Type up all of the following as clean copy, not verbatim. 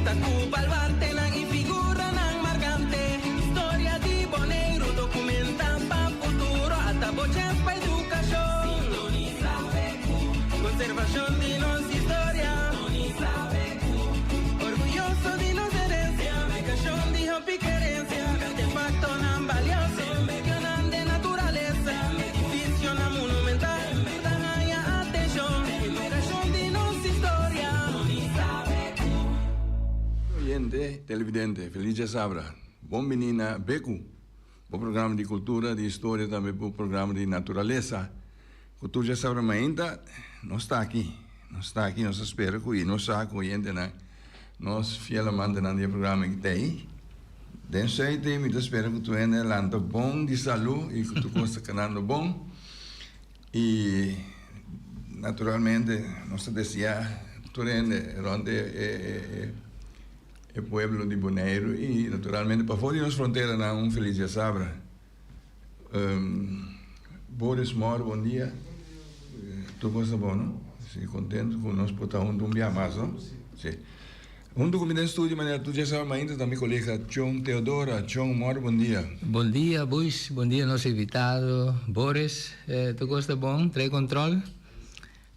Konekta ku baluartenan i figuranan markante. Historia di Boneiru dokumentá pa futuro. Ata bo chèns pa edukashon. Sintonisá BQ. Konservashon di nos historia. Sintonisá BQ. Orguyoso di nos herensia. Edukashon di hopi kerensia. Artefaktonan balioso. Medionan den naturalesa. Edifisionan monumental. Ta haña atenshon. Edukashon di nos historia. Oyente, televidente, feliz djasabra. Bon bini na Beku, bo programa di kultura, di historia, tambe bo programa di naturalesa. Ku tur djasabra mainta nos ta aki, nos ta aki, nos ta spera ku i nos sa ku oyentenan, nos fiel amantenan di e programa aki ta ei. Den suite mi ta spera ku tur hende a lanta bon di salu i ku tur kos ta kanando bon. I naturalmente nos ta deseá tur hende rònt e e pueblo di Boneiru i naturalmente pafó di nos fronteranan un felis diasabra. Boris Mor bon dia. Tur kos ta bon no? Si kontentu ku nos por ta huntu un bia mas no? Si. Huntu ku mi den studio manera tur dje sabra mainta ta mi kolega Chon Teodora. Chon Mor bon dia. Bon dia Buis, bon dia nos invitado Boris. Tur kos ta bon, trae control.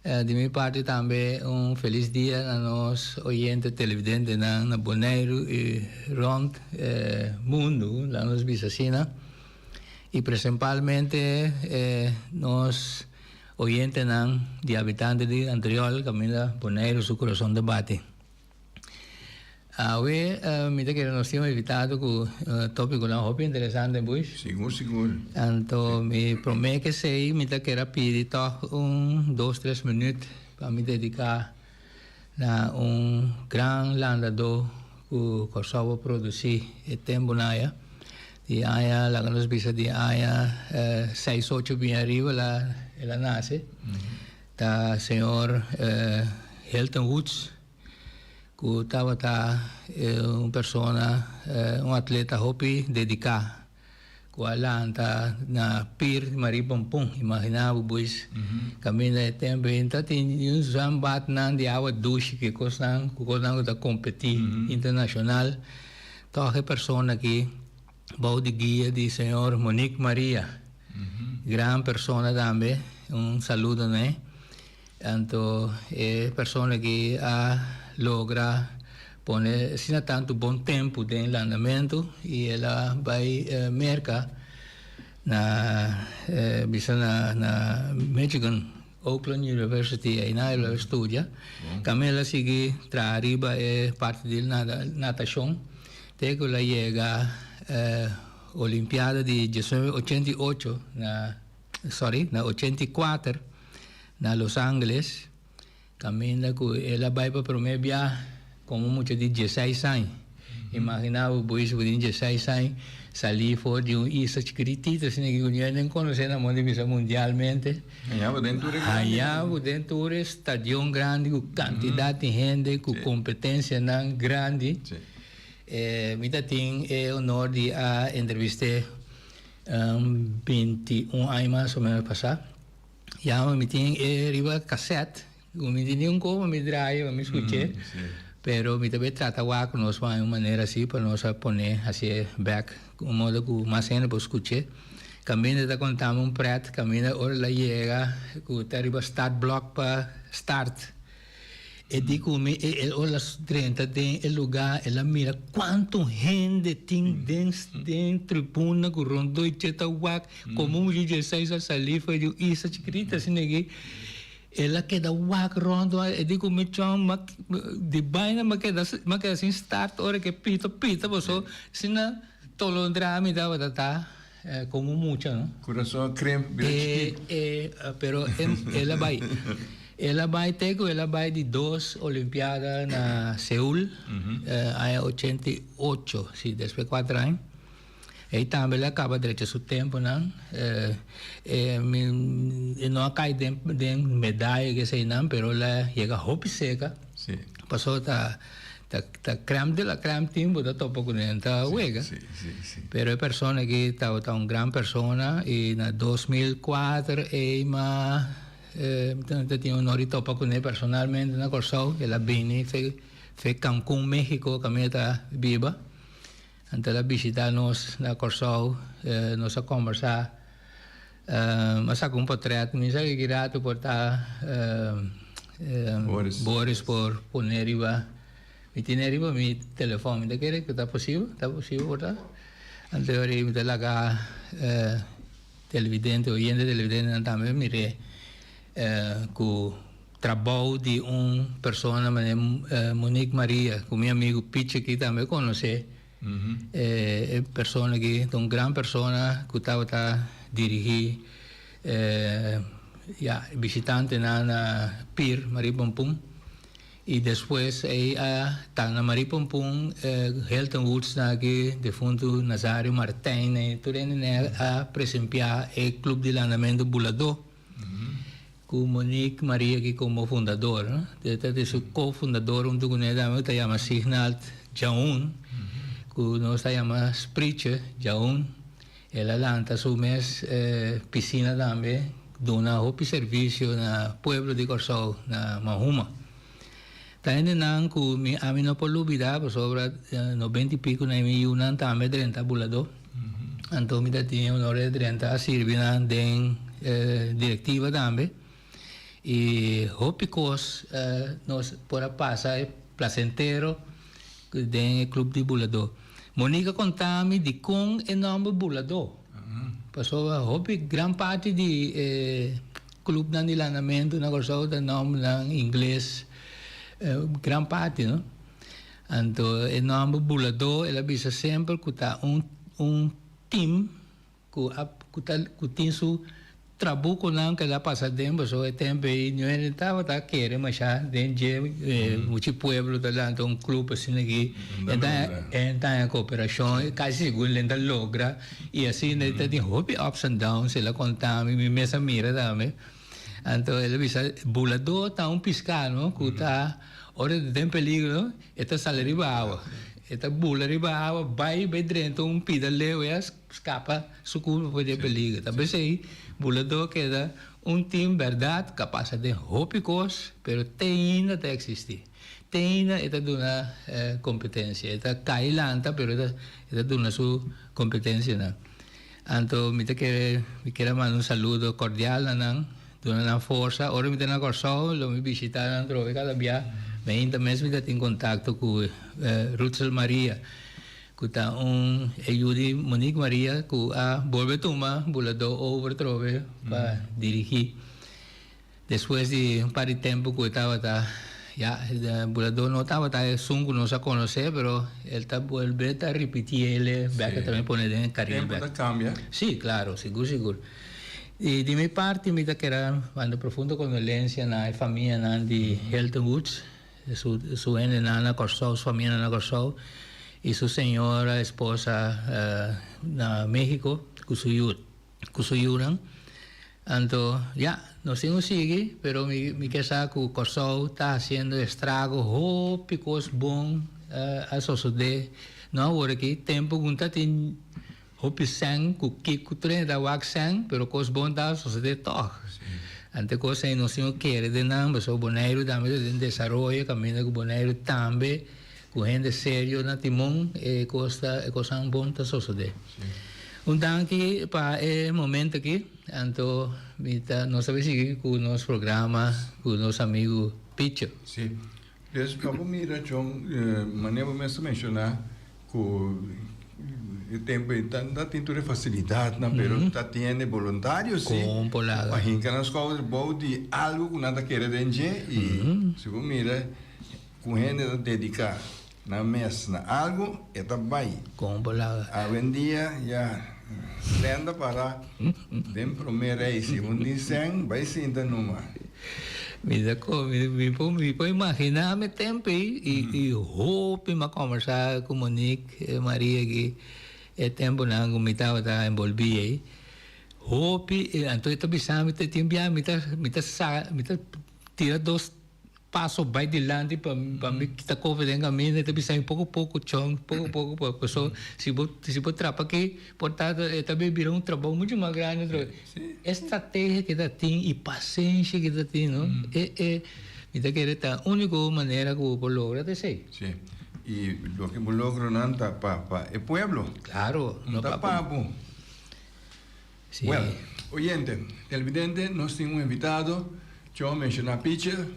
Di mi parti tambe un felis dia na nos oyente televidentenan na Boneiru i rond mundu, laga nos bisa asina, i principalmente nos oyentenan di habitante di Antriol kaminda Boneiru su kurason ta bati. Awe mi ta kere nos tin un invitado ku topikonan hopi interesante Bush. Sigur sigur. Anto mi prome ke esei mi ta kere a pidi tòg un dos tres minüt pa mi dediká na un gran landadó ku Kòrsou a produsí e tempunan aya. Di aña laga nos bisa di aña seis ocho bin ariba el a nase. Ta señor Hilton Woods. Ku tabata un persona, un atleta hopi dediká, ku a lanta na Pir di Marie Pompon. Imaginá bo bois, kaminda e tempu ei ta tin un zwembadnan di awa dushi, ku kosnan, ku kosnan ku ta kompetí internashonal. Tòg e persona aki bou di guia di señor Monique Maria, gran persona tambe, un saludo na e. Anto e persona aki a logra pone asina tantu bon tempu den landamentu i el a bai Merka na bisa na na Michigan Oakland University einan el a studia. Tambe el a sigui traha riba e parti di natashon te ku el a yega Olimpiada di diesnuebe ochenta i ocho na sorry, na 84 na Los Angeles, kaminda ku el a bai pa promé bia komo mucha di dieseis aña. Imaginá bo bois ku tin dieseis aña salí for di un isla chikitito asina ku niun hende konosé na moda di bisa mundialmente. Haña bo den tur e grandi. Haña bo den tur e stadion grandi ku kantidat di hende, ku kompetensianan grandi. Mi ta tin e honor di a entrevist'é. 21 aña mas o menos pasá. Ya mi tin e riba cassette, ku mi tin un komo mi draai pa mi skuch'é, pero mi ta bay trata wak ku nos por haña un manera así pa nos a pone hasié bek un modo ku mas hende por skuch'é. Kaminda ta kontami un pret, kaminda ora el a yega ku ta riba startblok pa start. E di ku mi e el ora drenta den e lugá el a mira kuantu hende tin den den tribuna ku rondó i dje ta wak komo un muchacho dje seis a salí for di un isla chikitito asina aki el a keda wak rònt e di ku mi chòn m'a di baina m'a keda m'a keda sin start ora ke pita pita paso asina tolondrá mi tabata ta. Como mucha, no? Curason a kremp bira chikito. E, e, pero el a bai. El a bai te cu el a bai di dos Olimpiada na Seul, aña 88, si, despues cuatro aña. Ey tambe el a caba drecha su temponan. E, mi, e no a cay den, den medaya eseynan, pero el a yega hopi cerca. Si. Pasobra ta. Ta ta crème de la crème tin bo ta topa cu nan ta wega. Sí, sí, sí. Pero e persona aki tabata un gran persona y na 2004 ey ma eh, ta tin honor di topa cune personalmente na Corsou. El a bini fe Fe Cancun, Mexico kaminda e ta biba. Anto el a bishita nos na Kòrsou, nos a kòmbersá, a saka un potrèt, mi sa ki rato por ta Boris por pone riba, mi tene riba mi telefòn, mi ta kere ku ta posibel, ta posibel por ta? Anto mi ta laga televidente, oyente televidentenan tambe mir'é ku Trabou di un persona manera Monique Maria, ku mi amigu Pichi aki tambe konosé. E persona aki ta un gran persona ku tabata dirigí ya bishitantenan na Pir Marie Pompun. I despues ei a ta na Marie Pompun Hilton Woods nan aki, defuntu Nazario Martijn, tur hende a presempiá e klup di landamentu Buladó. Ku Monique Maria aki komo fundador. E ta di su ko-fundador huntu ku ne tambe ku ta yama Signald Djaun, ku nos ta yama Sprietje Djaun. El a lanta su mes pisina tambe, duna hopi servisio na pueblo di Kòrsou, na Mahuma. Ta hendenan ku mi ami no por lubida pasobra nobenta i pico na mi yunan tambe drenta Buladó. Anto mi ta tin e honor di drenta a sirbi nan den directiva tambe. I hopi kos nos por a pasa e placentero den e club di Buladó. Monica konta mi dikon e nomber Buladó. Pasobra hopi gran parti di e clubnan di landamentu na Kòrsou ta nòmbernan ingles, gran parti no. Anto e nòmber Buladó el a bisa semper ku ta un un team ku a ku ta ku tin su Trabuconan cu el a pasa den pasobra e tempo ey no hende tabata kere masha den dje muchi pueblo ta lanta un club asina aki en ta haña cooperacion casi sigur len ta logra y asina ta tin hopi ups and downs el a conta mi mi mes a mira tambe anto el a bisa bulador ta un pisca no cu ta ora ta den peligro e ta sali riba awa e ta bula riba awa bay bay drenta un pida leu e a Scapa su curpa for di e peligro. Ta pesey Bulador keda un team berdad cu a pasa den hopi cos, pero te ainda ta existi. Te ainda e ta duna competencia. E ta cay lanta, pero e ta duna su competencianan. Anto mi ta kere, mi kier a manda un saludo cordial na nan, duna nan forsa. Ora mi ta na Corsou lo mi bishita nan atrobe cada bia. Mi ainda mes mi ta tin contacto cu Rutsel Maria. Ku ta un e yu di Monique Maria ku a bolbe tuma Buladó over trobe pa dirigí. Despues di un par di tempu ku e tabata ya Buladó no tabata esun ku nos a konosé pero el ta bolbe ta ripití el bek e tambe pone den e karil bek. Tempu ta kambia. Sí, klaro, sigur sigur. I di mi parti mi ta kere manda profundo kondolensia na e famianan di Hilton Woods. Su hendenan na Kòrsou, su famianan na Kòrsou i su señora, esposa, na México ku su yu, ku su yunan. Anto, ya, nos tin ku sigui, pero mi mi ke sa ku Kòrsou ta hasiendo estrago, hopi kos bon a sosodé. No awor aki, tempu ku ta tin Hopi sèn ku kiko tur hende ta wak sèn, pero kos bon ta sosodé tòg. Ante kos ei nos tin ku kere den nan, pasobra Boneiru tambe ta den desaroyo, kaminda ku Boneiru tambe ku hende serio na timon e kos ta e kosnan bon ta sosodé. Un danki pa e momento aki, anto mi ta nos ta bay sigui ku nos programa ku nos amigu Picho. Sí. Des pa bo mira John, manera bo mes a menciona cu e tempo ei ta tin tur e facilidadnan pero ta tin e boluntario si pa hinca nan schouder bou di algo cu nan ta kere den dje y si bo mira cu hende ta dedica nan mes na algo e ta bay. Awendia ya Slenda para den prome rei si un di sen bai sinta numa. Mi ta ko mi mi por mi por imaginá mi tempu ei i i hopi mi a kòmbersá ku Monique Maria aki e tempunan ku mi tabata enbolbí ei. Hopi anto e ta bisa mi tin bia mi ta mi ta sa mi ta tira dos Paso bai dilanti pa pa mi kita kofe den kaminda e ta bisa mi poko poko chon poko poko pa paso si bo si bo trapa aki por ta e ta bin bira un trabou mucho mas grandi otro e strategia ke ta tin i pasenshi ke ta tin no e e. Mi ta kere ta úniko manera ku bo por logra ta esei. Sí. I loke bo logronan ta pa pa e pueblo. Klaro, no ta pa bo. Sí. Well, oyente, televidente, nos tin un invitado, Cho a menshoná Picher.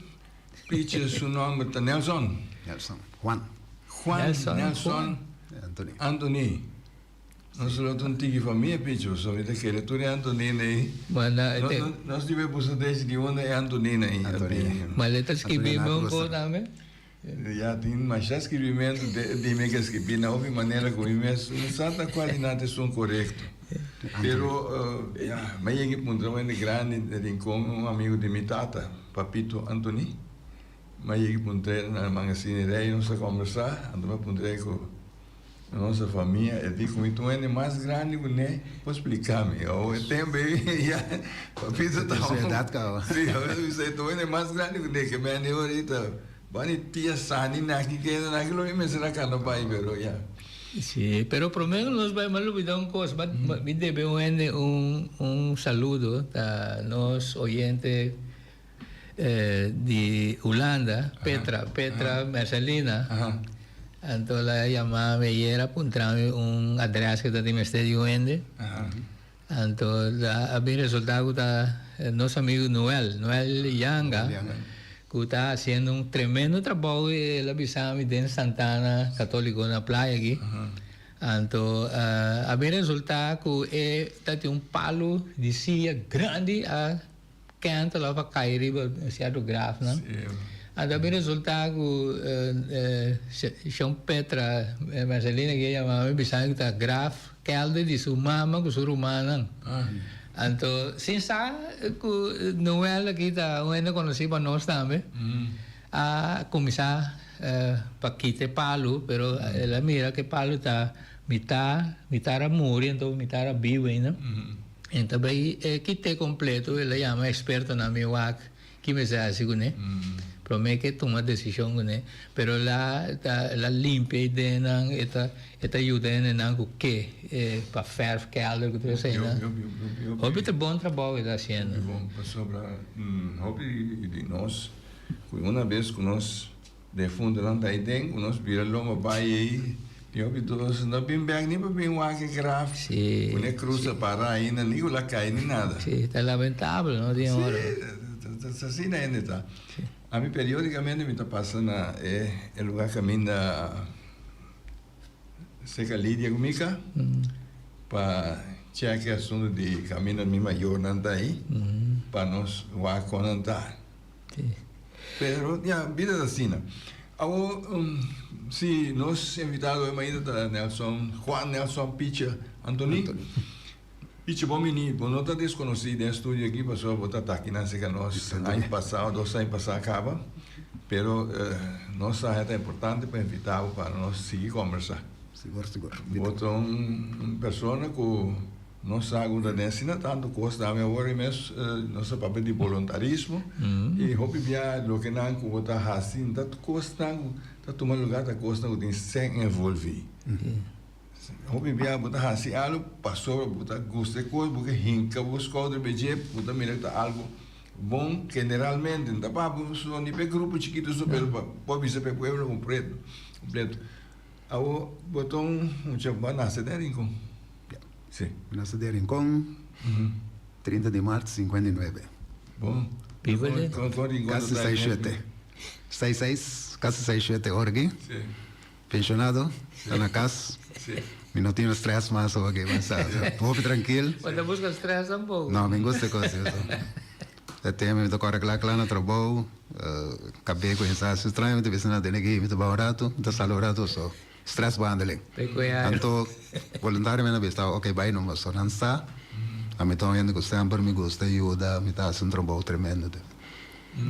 Picher su nòmber ta Nelson. Nelson Juan. Juan Nelson Nelson Anthony. Anthony. Nos lo ta un tiki famia, Picher, pasobra mi ta kere tur e Antonina ei. Manda No, te. no, nos debe buska desde di unda e Antonina ei a Antonina. bini. Ma le ta skibí Antonina mi un Cruz. ko tambe. Ya tin masha skirbimentu di mi ke skirbi na hopi manera ku mi mes no sa ta kual di nan ta esun korekto. Pero ya, mi a yega puntra un hende grandi na Rincon, un amigu di mi tata, Papito Antony. Mi a yega puntr'é na Mangasina Rey, nos a kombersá, anto mi a puntr'é ku Nos famia e di cu mi ta un hende mas grandi cu ne por splica mi. O e tempo ey ya papito ta Su edad caba. Si, a bisa e ta un hende mas grandi cu ne ke mi ane ahorita. Bani tia Sani naki kende naki lo mi mester a cana bay pero ya. Si, pero prome cu nos bay mi a lubida un cos, mi debe un hende un un saludo, ta nos oyente di Hulanda, Petra, Petra Mercelina. Anto el a yama mi ayer a puntra mi un adres ku ta tin mester di un hende. Anto a bin resulta ku ta nos amigu Noel, Noel Yanga, ku ta hasiendo un tremendo trabou, el a bisa mi den Santana Katoliko na playa aki. Anto a bin resulta ku e ta tin un palu di siya grandi a Kent lo a kai riba sierto grafnan. Anto a bin resulta ku Shon Petra Marcelina ke yama mi bisa mi ku ta graf kelder di su mama ku su rumannan. Anto sin sa ku Noel aki ta un hende konosí pa nos tambe a kuminsá pa kita e palu pero el a mira ku e palu ta mitá mitar a muri anto mitar a bibu ainda. E ta bay e kite completo, el a yama expertonan mi wak ki mester haci cune, prome ke tuma decision cune, pero el a ta el a limpia e dennan, e ta e ta yuda hendenan cu ke pa verf kelder cu tur eseinan. Hopi ta bon trabou e ta haciendo. Hopi bon, pasobra hopi di nos cu una bes cu nos Defuntonan ta ei den ku nos bira lomba bai ei tin hopi dos no bin bek ni pa bin wak e graf ku ne krus a para ainda ni ku la kai ni nada. Si, ta lamentabel no tin ora. Si, ta asina hende ta. Ami periodicamente mi ta pasa na e lugar kaminda Seka Lidia ku Mika pa chek e asuntu di kaminda mi mayornan ta ei pa nos wak kon nan ta. Pero ya, bida ta asina. Awor, si nos invitado hoy mainta ta Nelson, Juan Nelson Picha Antony. Picha, bon bini. Bo no ta desconoci den studio aki pasobra bo ta taki nan cerca nos aña pasado, dos aña pasa caba. Pero nos sa ta importante pa invita bo pa nos sigui combersa. Sigur, sigur. Bo ta un persona cu Nos sa ku ta den asina tantu kos tambe awor i mes nos ta papia di boluntarismo i hopi bia loke nan ku bo ta hasi no ta kosnan ku ta tuma luga ta kosnan ku tin sèn envolvi. Hopi bia bo ta hasi algu pasobra bo ta gusta e kos bo ke hinka bo skouder riba e dje bo ta mira ku ta algu bon generalmente no ta papia so ni pa e grupo chikitu so pero por bisa pa e pueblo kompleto. Awor bo ta un mucha bo a nase den Rincon. Sí. Mi nase den Rincon, 30 di mart 59. Bon. Biba den. Kon kon Rincon ta Kasi trae seis shete. Seis seis, kasi seis shete ora aki. Sí. Pensionado, ta na kas. Sí. Mi no tin stress mas awor aki, mas hopi trankil. Bo ta buska stress tampoco. No, mi gusta kos di eso. E tempo mi ta kore kla kla na trabou, kab'é kuminsá hasi straño, mi ta bisa na tene aki, mi ta bai un ratu, mi ta sali un ratu, so stress behandeling. Anto voluntariamente a bisa ok bai numa, so nan sa, ami ta un hende ku semper mi gusta yuda, mi ta hasi un trabou tremendo.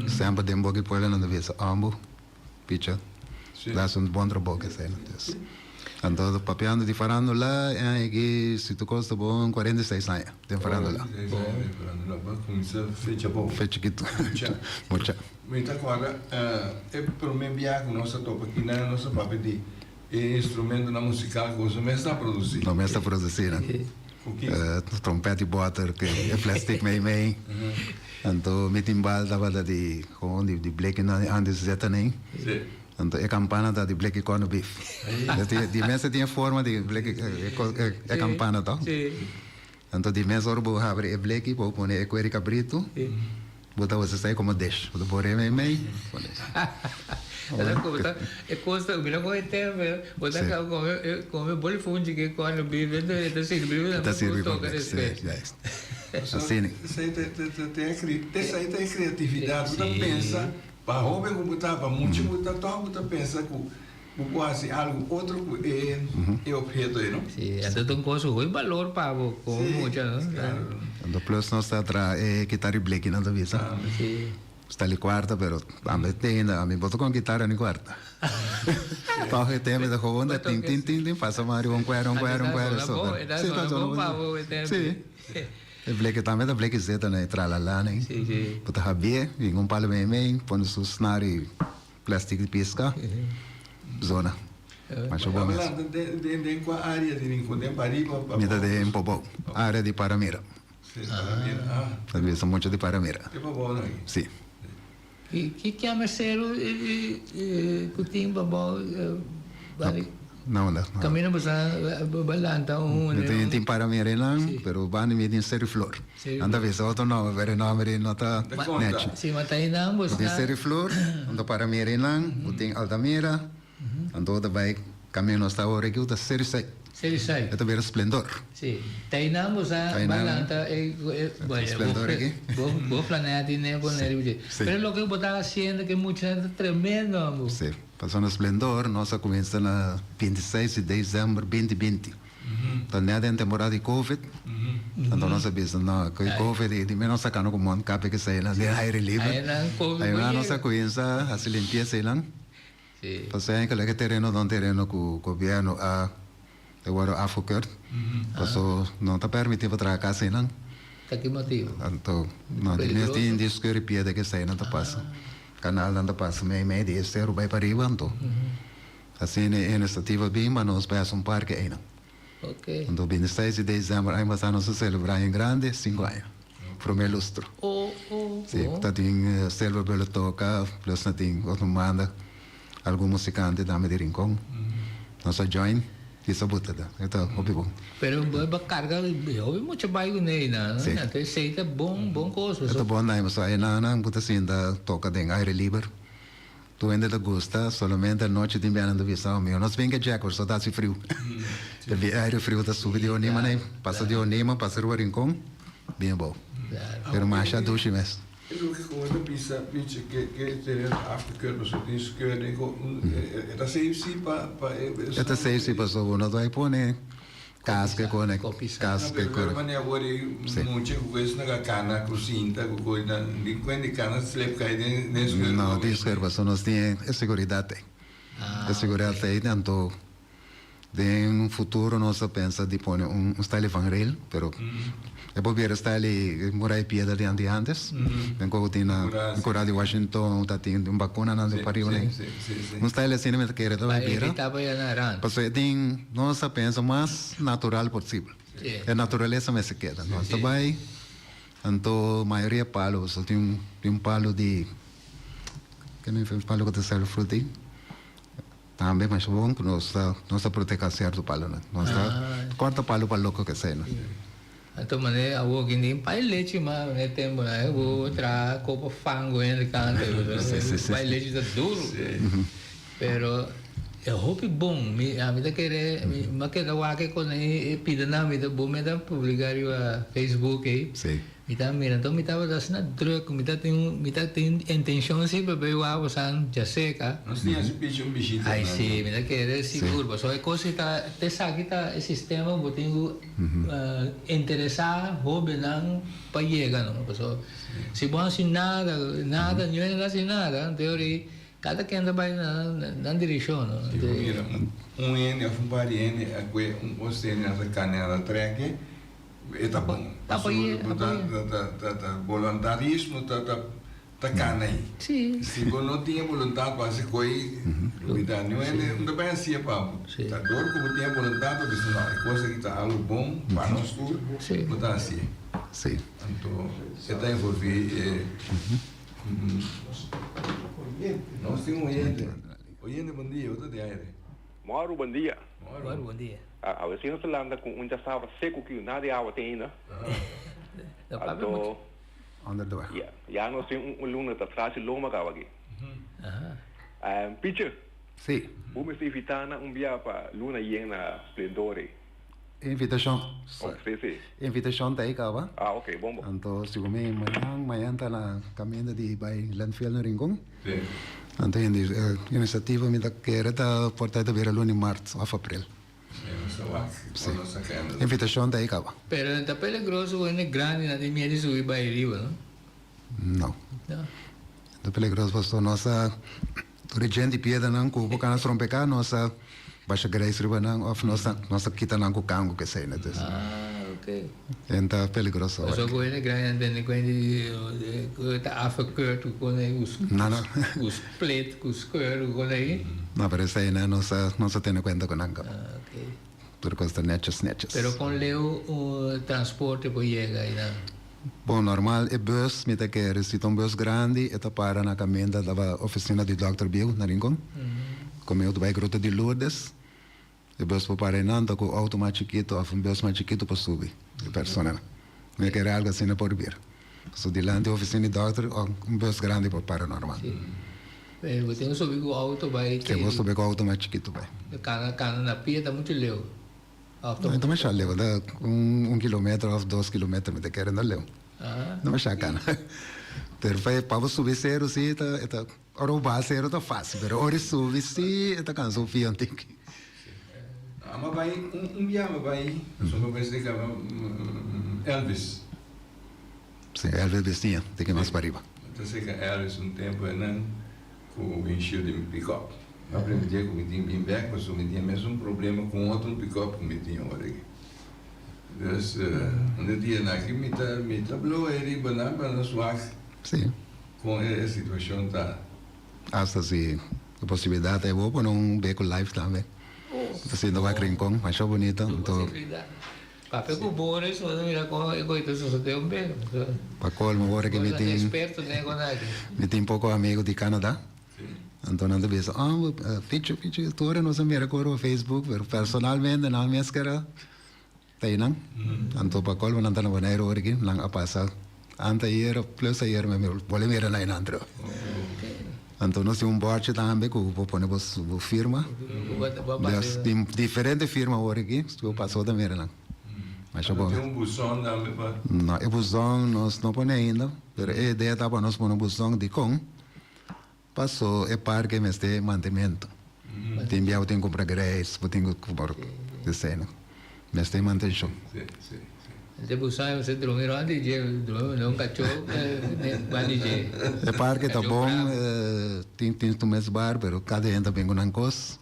Semper den boki pueblo nan ta bisa ambo. Picha. Sí. Las un bon trabou ke esei. Dus. Anto papiando di farándula, e aña aki si tur kos ta bon 46 aña den farándula. 46 aña den farándula. Bo a kuminsá fecha bon. Fecha chikitu. Mucha. Mucha. Mi ta kòrda e promé biaha ku nos a topa aki nan nos a papia di e instrumentonan musikal ku boso mes ta produsí. Nos mes ta produsí nan. Trompet di boter ku e plastic mei mei. Anto mi timbal tabata di gewoon di bleki nan antes zeta nei. Anto e kampana ta di bleki corned beef. Di mes e tin e forma di bleki e kampana to. Anto di mes ora bo habri e bleki bo pone e kueri kabritu. Bo ta usa esei komo dish. Bo ta pone mei mei pone. E kos ta mira kon e tempo bo ta kaba kome boli funchi ke corned beef e ta sirbi E ta sirbi pa despues. Asina. Esei ta e kreatividat. Bo ta pensa pa hoben ku bo ta, pa mucha ku bo ta, tòg bo ta pensa ku bo por hasi algu otro ku e opheto ei, no? Sí, anto ta un kos ku hopi balor pa bo komo mucha, no? Anto plus nos ta traha e kitara di bleki nan ta bisa. Sí. Sta li kuarta pero tambe tende ami bo ta kon kitara ni kuarta. Tòg e tempo ta gewoon ta tin tin tin tin pasa mas riba un kuera un kuera un kuera so. E ta sona bon pa bo e tempo. Sí. E bleki tambe ta bleki zeta na e tralala nei. Sí sí. Bo ta habié bin un palo mei mei pone su snar i plastic di pisca zona. Masha bon mes. Den kua area di Rincon? Den pariba o pa Mi ta den Pobou, area di Paramira. Sí, Paramira. Ah. Ta bisa mucho di Paramira. Te Pobou nan aki? Sí. Ki kiame seru ku tin Pobou? Na unda? Kaminda bo sa bo lanta un. Mi tin Paramira einan, pero banda mi tin Seru Flor. Nan ta bisa otro nomber, pero e nomber ei no ta nechi. Sí, ma ta einan bo sa. Bo tin Seru Flor, anto Paramira einan, bo tin Altamira. Anto ta bai kaminda nos ta awor aki ta Seri Sai. Seri Sai. E ta bira Splendor. Si. Ta einan bo sa bai lanta e bueno Splendor aki. Bo bo planea tin ne pone riba dje. Si. Pero loke bo ta hasiendo ke muchanan ta tremendo ambo. Si. Pasobra na Splendor nos a kuminsa na 26 di december 2020. Ta net den temporada di covid. Anto nos a bisa no ku e covid ei di menos saka no ku mon kape kesei nan den aire liber. Einan covid bo Einan nos yega. a kuminsa hasi limpiesa einan. Sí. Pasobra enkele e tereno ta un tereno ku gobièrnu a e wòrdu afgekeurd. Paso no ta permití pa traha kas einan. Ta ki motibu? Anto no di mes tin di skeur i piedra ke eseinan ta pasa. Kanalnan ta pasa mei mei di e seru bai pariba anto asina e inisiativa bin pa nos bai hasi un parke einan. Ok. Anto 26 di desèmber aña pasá nos a selebrá en grande sinku aña, promé lustro. Oh, oh, Sí, oh. ta tin Silver Bullet toka, plus na tin otro banda, algun musikante tambe di Rincon. Nos a join i sa buta ta, e ta hopi bon. Pero bo bo karga hopi mucha bai ku nei nan, Sí. anto esei ta bon, bon kos. E ta bon nai, pasobra einan bo ta sinta toka den aire liber. Tur hende ta gusta, solamente anochi tin bianan ta bisa, oh mijo nos bin ke Jack so ta hasi friu. E aire friu ta subi di Onima nei, pasa di Onima, pasa riba Rincon, bin abou. Pero masha dushi mes. E loke ku bo ta bisa pichi ke ke tereno afgekeurd pasobra tin skeur den ku e ta safe si pa pa e E ta safe si pasobra bo no ta bai pone Cas ke kone, cas ke kore. Pero awor e mucha ku es na kana ku sinta ku koi na di kuen di kana slip kai den den schuur. No, den schuur pasobra nos tin e seguridad ei. E seguridad ei anto den futuro nos a pensa di pone un style van rail pero e por bira style murai piedra di anti antes. Den koe ku tin na Kura di Washington ta tin un bakuna nan den pariba ei. Un style asina mi ta kere ta bai bira. Pasobra e tin, nos ta pensa mas natural posibel. E naturalesa mester keda. Nos ta bai, anto mayoria palu, pasobra tin un palu di, ke palu ku ta sali fruta ei? Tambe masha bon ku nos ta, nos ta proteha sierto palunan. Nos ta korta palu pa loko ke esei no. Anto mane awor ki ni pai lechi mas ne temponan e bo traha kopo fango hende kanta pai lechi ta duru pero e hopi bon mi ami ta kere mi a keda wak e kos e pidanan mi ta bo mi ta publica riba Facebook ei mi ta mira anto mi tabata asina druk mi ta tin mi ta tin intencion si pa bay wak pasobra djaseca Nos tin hasi pichi un bishita ai si mi ta kere sigur pasobra e kos ta esaki ta e sistema bo tin ku Interesá hóbennan pa yega no pasobra si bo hasi nada nada niun hende ta hasi nada anto ora kada ken ta bai na nan direkshon no. Si bo mira un hende òf un par di hende a kue un kos tene nan ta kane nan ta trèk'e e ta bon pasobra bo ta ta ta boluntarismo ta ta. Ta kana ei. Sí. Si bo no tin e boluntat pa hasi koi, lubida. Niun hende no ta bai hasié pa bo. Ta dor ku bo tin e boluntat bo bisa no, e kos aki ta algu bon pa nos tur, bo ta hasié. Sí. Anto e ta envolví e. Nos tin un oyente. Oyente, bon dia. Bo ta di aire. Mòru, bon dia. Mòru, bon dia. Awe si nos ta lanta ku un djasabra seku ki nada di awa tin ainda. Anto. Onder de weg. Ya, ya nos tin un luna ta tras di loma caba aki. Picher. Si. Bo mester invita nan un bia pa luna yen na Splendor ei. Invitacion. Oh, si, si. Invitacion ta ei caba. Ah, ok, bon, bon. Anto si bo mi mañan, mañan ta na caminda di bay landfill na Rincon. Si. Anto iniciativa mi ta kere ta por ta bira luna di mart of april. Sí. Invitacion ta ahí caba. Pero no ta peligroso cu hende grandi nan tin miedo di subi bay riba, no? No. No. Ta peligroso pasobra nos a tur e djent di piedranan cu bo cana trompeca nos a basha grijs riba nan of nos a nos a kita nan cu cango kesey no dus. Ah, ok. En ta peligroso. Pasobra cu hende grandi nan tene cuenta di cu ta afgekeurd cu con ey No, no. cu split cu scheur cu con ey. No, pero esey nan nos a nos a tene cuenta cu nan caba. Ah, ok. Tur cos ta netjes netjes. Pero con leu un transporte por yega eynan? Bon, normal e bus mi ta kere si ta un bus grandi e ta para na caminda daba oficina di dokter bieu na Rincon. Como eu ta bay Gruta di Lourdes. E bus por para einan ta ku outo mas chikitu òf un bus mas chikitu por subi e personanan. Mi a kere algu asina por bira. Pasobra dilanti ofisina di dòkter un bus grandi por para normal. Sí. Pero bo tin ku subi ku outo bai te. Bo subi ku outo mas chikitu bai. Kana kana na pia ta muchu leu. Òf ta. No ta masha leu, ta un kilometer òf dos kilometer mi ta kere no leu. No masha kana. Pero pa bo subi seru si ta e ta. Ora bo baha sero ta fácil, pero ora e subi sí e ta cansa un fia un tiki. Ama bai un un bia ama bai pasobra mi mester caba Elvis. Sí, Elvis bestiña, tiki mas pa riba. Mi ta seca Elvis un tempo enan cu windshield di mi pick-up. Mi a prende dje cu mi tin bin bek pasobra mi tin e mesun problema cu un otro pick-up cu mi tin ora aki. Dus un di dianan aki mi ta mi ta blow e riba nan pa nos wak. Sí. Kon e situashon ta? Asta si e posibilidat ta e bo pone un beku live tambe. Ta sinta wak rincon, masha bunita. Anto. Papia ku Boris, bo ta mira kon e koe ta sosode un be. Pa kolmo ora ki mi tin. Eksperto den e konaki. Mi tin poko amigo di Canada. Anto nan ta bisa, oh, Pichu, Pichu, tur ora nos a mira ku riba Facebook, pero personalmente nan mes kera. Ta einan. Anto pa colmo nan ta na Boneiru ora aki, nan a pasa ante ayer of plus ayer mi bole mira na einan tru. Anto nos tin un bòrchi tambe ku bo pone bo bo firma. Des tin diferente firma ora aki, si bo pasa bo ta mira nan. Masha bon. Tin un buzon tambe pa. No, e buzon nos no pone ainda, pero e idea ta pa nos pone un buzon dikon Paso e parke mester mantenmentu. Tin bia bo tin kumpra grijs, bo tin ku kumpra esei. Mester mantenshon. Ente bo sa mester drumi rond di dje, drumi manera un kachó ban di dje. E parke ta bon, tin tin su mes bar, pero kada hende ta bin ku nan kos.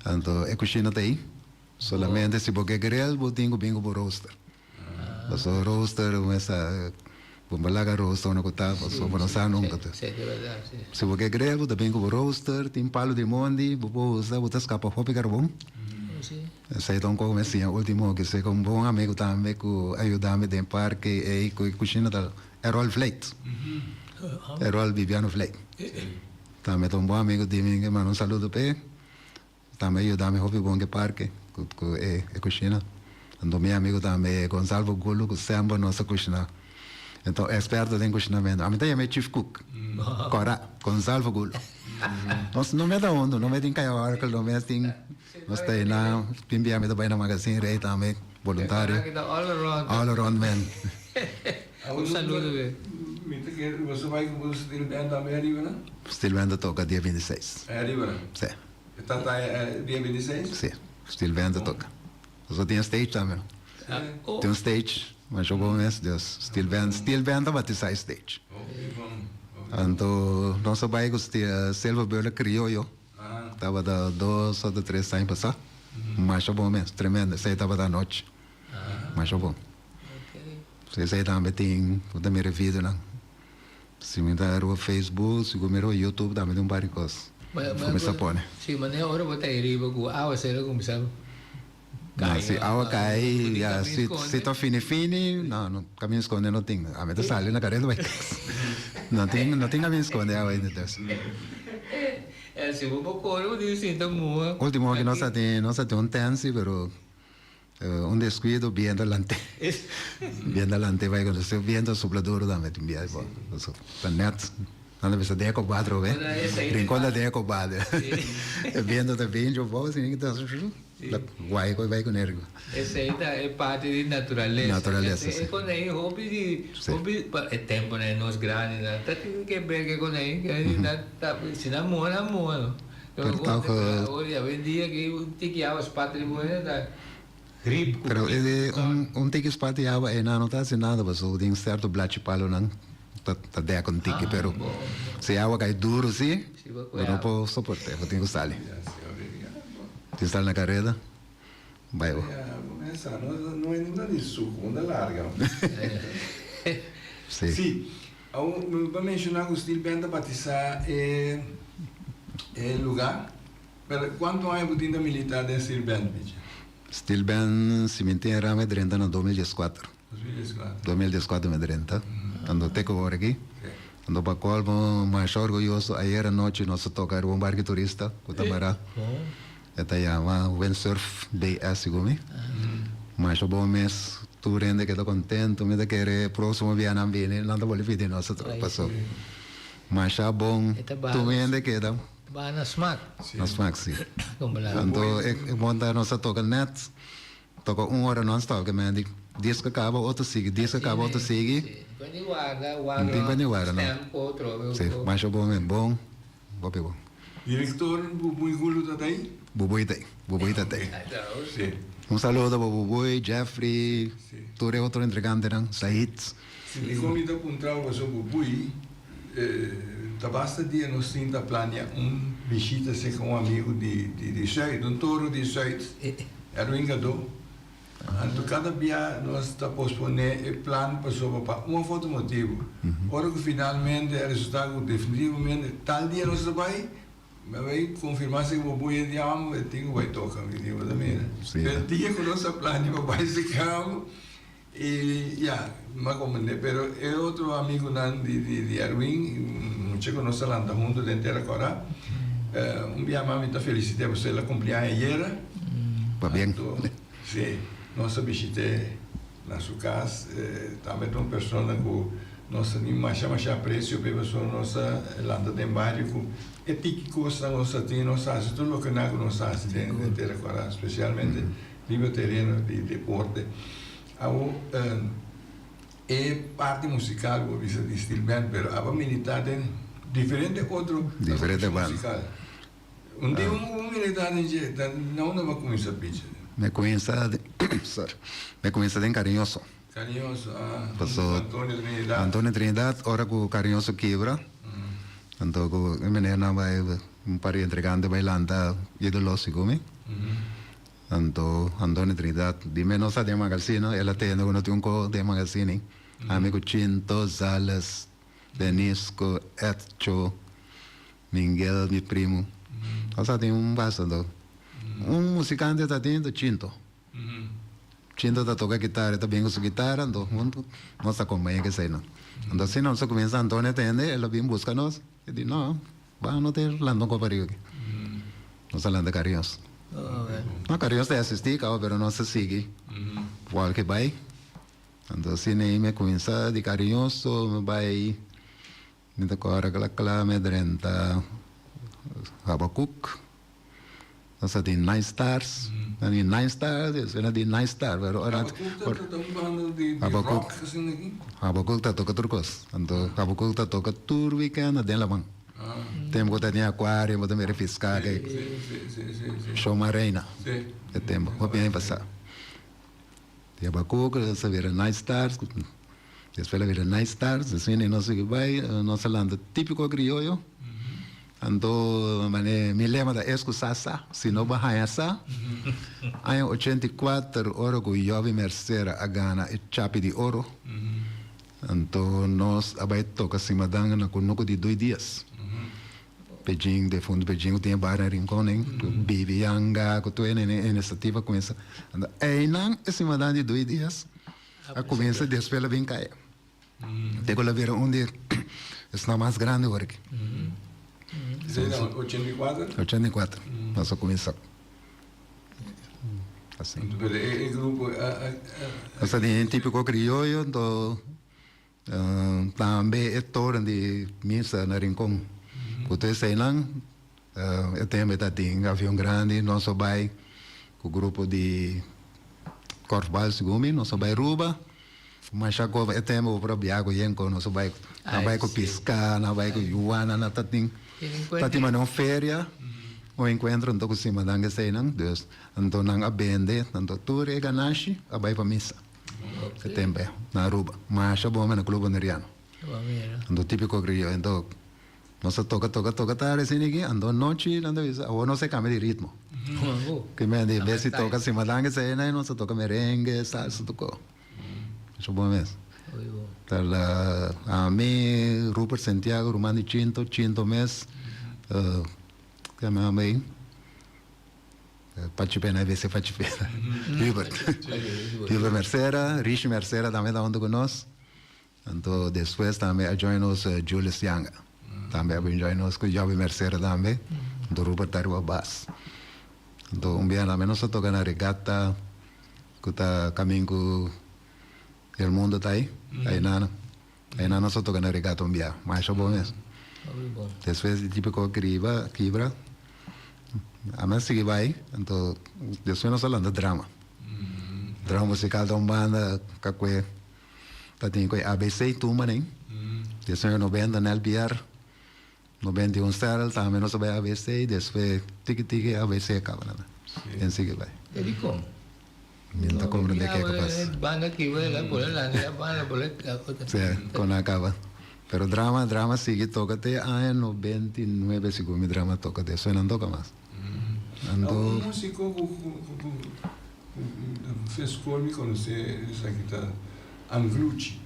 Anto e kushina ta ei. Solamente si bo ke grill bo tin ku bin ku bo rooster. Paso rooster mester bo por laga rooster unda ku ta paso bo no sa nunka. Si bo ke grill bo ta bin ku bo rooster tin palu di mondi bo por usa bo ta skapa hopi karbon. Esei ta un kos ku mi a siña ultimo ke si ku un bon amigu tambe ku a yuda mi den parke ei ku e kushina ta Errol Vleit. Errol Bibiano Vleit. Tambe ta un bon amigu di mi ke manda un saludo p'e. Tambe a yuda mi hopi bon ke parke ku e kushina. Anto mi amigu tambe Gonzalvo Gulu ku semper nos a kushina. Enton eksperto den kushinamentu. Ami ta yama e chief cook. Kòrda, Gonzalvo Gulu. Nos no mester huntu, no mester tin kaya òrkel, no mester tin, nos ta einan, tin bia mi ta bai na magasin rei tambe, boluntario. All around man. Un saludo be. Mi ta kere boso bai ku boso steel band tambe ariba nan? Steel band ta toka dia 26. Ariba nan? Si. E ta ta dia 26? Si, steel band ta toka. Boso tin stage tambe no? Tin un stage, masha bon mes, dus steel band, steel band ta batisa e stage. Anto nos a bai ku Silver Bird Crioyo, tabata dos o tres aña pasa, masha bon mes, tremendo, esei tabata anochi, masha bon. Esei tambe tin, bo ta mira e videonan. Si mi ta riba Facebook, si ku mi riba YouTube tambe tin un par di kos ku mi sa pone. Si, manera ora bo ta ei riba ku awasero kuminsá No, si awa kai, ya, si, si ta fini fini, no, no, kaminda skonde no tin. Ami ta sali na kareda bai kas. No tin, no tin kaminda skonde awa ainda dus. Eh, si bo por kore bo tin sinta muha. Ultimo aki nos a tin, nos a tin un tent si, pero un descuido biento lante. Biento lante bai ku nos, biento supla duro tambe tin bia bo. Ta net, nan ta bisa den e kobá atrobe. Rincon ta den e kobá. E biento ta bin djo bou, si ta. Guai ku bai ku nergo. Esei ta e parti di naturalesa. Naturalesa, si. E konei hopi di, hopi, pa e temponan nos grandinan ta tin ke ber ke konei, nan ta, si nan muha nan muha no. Pero tòg. Awor awendia ki un tiki awa spat riba bo ta grip ku. Pero un tiki spat di awa einan no ta hasi nada pasobra tin sierto blachi palonan ta ta dek un tiki pero si awa kai duro si bo no por soport'é bo tin ku sali. Tin sali na kareda bai bo. Si. Si. Awor mi pa menshoná ku Steel Band a batisá e e lugá pero kuantu aña bo tin ta militá den Steel Band Picha? Steel Band si mi tin rama e drenta na 2014. 2014 mi drenta. Ando te ku ora aki. Ando pa colmo masha orguyoso ayer anochi nos a toca riba un barco turista cu ta mara. E ta yama Windsurf BS segun mi. Masha bon mes tur hende keda contento mi ta kere proximo bia nan bini nan ta bolbe pidi nos otro paso masha bon tur hende keda. Ba na smak. Na smak si. Anto e monta nos a toca net. Toca un ora non stop ke men di disco caba otro sigui disco caba otro sigui. Si, tin di warda warda Tin di warda no. stem cu otro. Si, masha bon men bon hopi bon. Director Bubuy Gulu ta tei? Bubuy tei, Bubuy ta tei. Si. Un saludo pa Bubuy, Jeffrey, tur e otro entregantenan, Said. Si, dikon mi ta puntra bo pasobra Bubuy ta basta dia nos tin ta plania un bishita serka un amigu di di Zuid, un toro di Zuid. Erwin Gadó, Anto kada bia nos ta posponé e plan pasobra pa un of otro motibu. Ora ku finalmente a resultá ku definitivamente tal dia nos ta bai, mi a bai konfirmá si ku bo buya di amo e tin ku bai toka. Mi di, Bo ta mira. Pero dia ku nos a plania pa bai serka bo, i ya, mi a komprendé. Pero e otro amigunan di Erwin, mucha ku nos a lanta huntu den Tera Kòrá, un bia mas mi ta felisit'é pasobra el a kumpli aña ayera. Pabien. Anto, sí, nos a bishit'é na su kas. Tambe ta un persona ku nos ta tin masha masha apresio p'e pasobra nos a lanta den bario ku e tiki kosnan nos a tin, nos a hasi tur loke nan ku nos a hasi den Tera Kòrá, spesialmente. Riba tereno di deporte. Awo e parti musical bo bisa di steel band pero aba milita den diferente otro Diferente banda. musical. Un dia un milita den dje ta na unda bo a cuminsa picha? Mi a cuminsa sorry mi a cuminsa den Cariñoso. Cariñoso ah Paso Antonio Trinidad. Antonio Trinidad ora cu Cariñoso kibra anto cu e meneernan bai un par di entregante bai lanta Idolo segun mi. Anto Antonio Trinidad di me no sa den magazine, el a tende cu no tin un co den magazine. Ami cu Chinto, Zales, Denisco, Edcho, Mingel, mi primo. Nos ta tin un basta anto. Un musicante ta tin ta Chinto. Chinto ta toca guitarra, e ta bin cu su guitarra, anto hunto nos ta acompaña cu eseynan. Anto asina nos a cuminsa, Antonio tende, el a bin busca nos, e di no. Ba no te lanta un kopa riba aki. Nos a lanta Cariños. No, Cariños ta asistí kaba pero nos a sigui wòlke bai. Anto asina ei mi a kuminsá di Cariñoso mi bai mi ta kòrda kla kla mi a drenta Habakuk. Nos a tin Nine Stars, nan di Nine Stars, despues nan di Nine Star, pero ora Habakuk ta un banda di rock asina aki? Habakuk ta toka tur kos, anto Habakuk ta toka tur weekend den laman. Tempo ku ta tin akuario bo ta mira fiska ke show Mareina e tempo, hopi aña pasa. Di Habakuk nos a bira Nine Stars, despues a bira Nine Stars, asina nos a sigui bai, nos a lanta Tipiko Krioyo. Anto mane mi lema ta es ku sa sa, si no bo haña sa. Aña 84 ora ku Jovi Mercera a gana e Chapi di Oro. Anto nos a bai toka simadan na kunuku di Dui Dias. Pejin, defuntu Pejin ku tin e bar na Rincon ei, ku Bibi Yanga ku tur e inisiativa kuminsa. Anto einan e simadan di Dui Dias a kuminsa despues el a bin kai. Te ku el a bira un di esnan mas grandi awor aki. Esei na 84? 84 nos a kuminsa. Así. Pero e, e grupo a, a, a... Nos tin típico criollo, anto tambe e toren di misa na Rincon. Ku tur eseinan, e tempo ta tin avion grandi, nos a bai ku grupo di korfbal segun mi, nos a bai Aruba. Masha koba e tempo bo por a biaha ku yen ku nos a bai, nan bai ku piská, nan bai ku yuana, nan ta tin ta tin manera un feria, un enkuentro anto ku simanan eseinan, dus anto nan a bende, anto tur e ganashi a bai pa misa e tempo ei na Aruba. Masha bon na Club Boneriano. Anto tipiko kriyo anto nos a toka toka toka tarde asina aki, anto anochi nan ta bisa awor nos a kambia di ritmo. Ki men di bes di toka simanan eseinan nos a toka merengue, salsa tur ko. Masha bon mes. Ta la ami, Rupert Santiago, ruman di Chinto, Chinto mes, ke mi nomber ei? Pachi Pena, a bes e Pachi Pena. Hubert. Hubert Mercera, Rishi Mercera tambe ta hunto ku nos. Anto despues tambe a join nos Julius Yanga. Tambe a bin join nos ku Joby Mercera tambe. Anto Rupert ta riba bas. Anto un bia tambe nos a toka na regata ku ta kamin ku El Mundo ta ei. Einan einan nos a toka na regata un bia. Masha bon mes. Despues di Típico Kibra kibra ami a sigui bai. Anto despues nos a lanta drama. Drama musical ta un banda kakue. Ta tin ku e ABC tumba nen. Despues 90 na LPR, 91 Sterl tambe nos a bai ABC, despues tiki tiki ABC a kaba nan. Den sigui bai. E dikon? Mi no ta komprende ke ka pas. Banda ki bai la por la la banda por la. Si, kon a kaba. Pero drama, drama sigui toka te aña 99 sigur mi drama toka, despues nan toka mas. Anto. Un musico cu cu fe school mi conoce esaki ta Anglucci.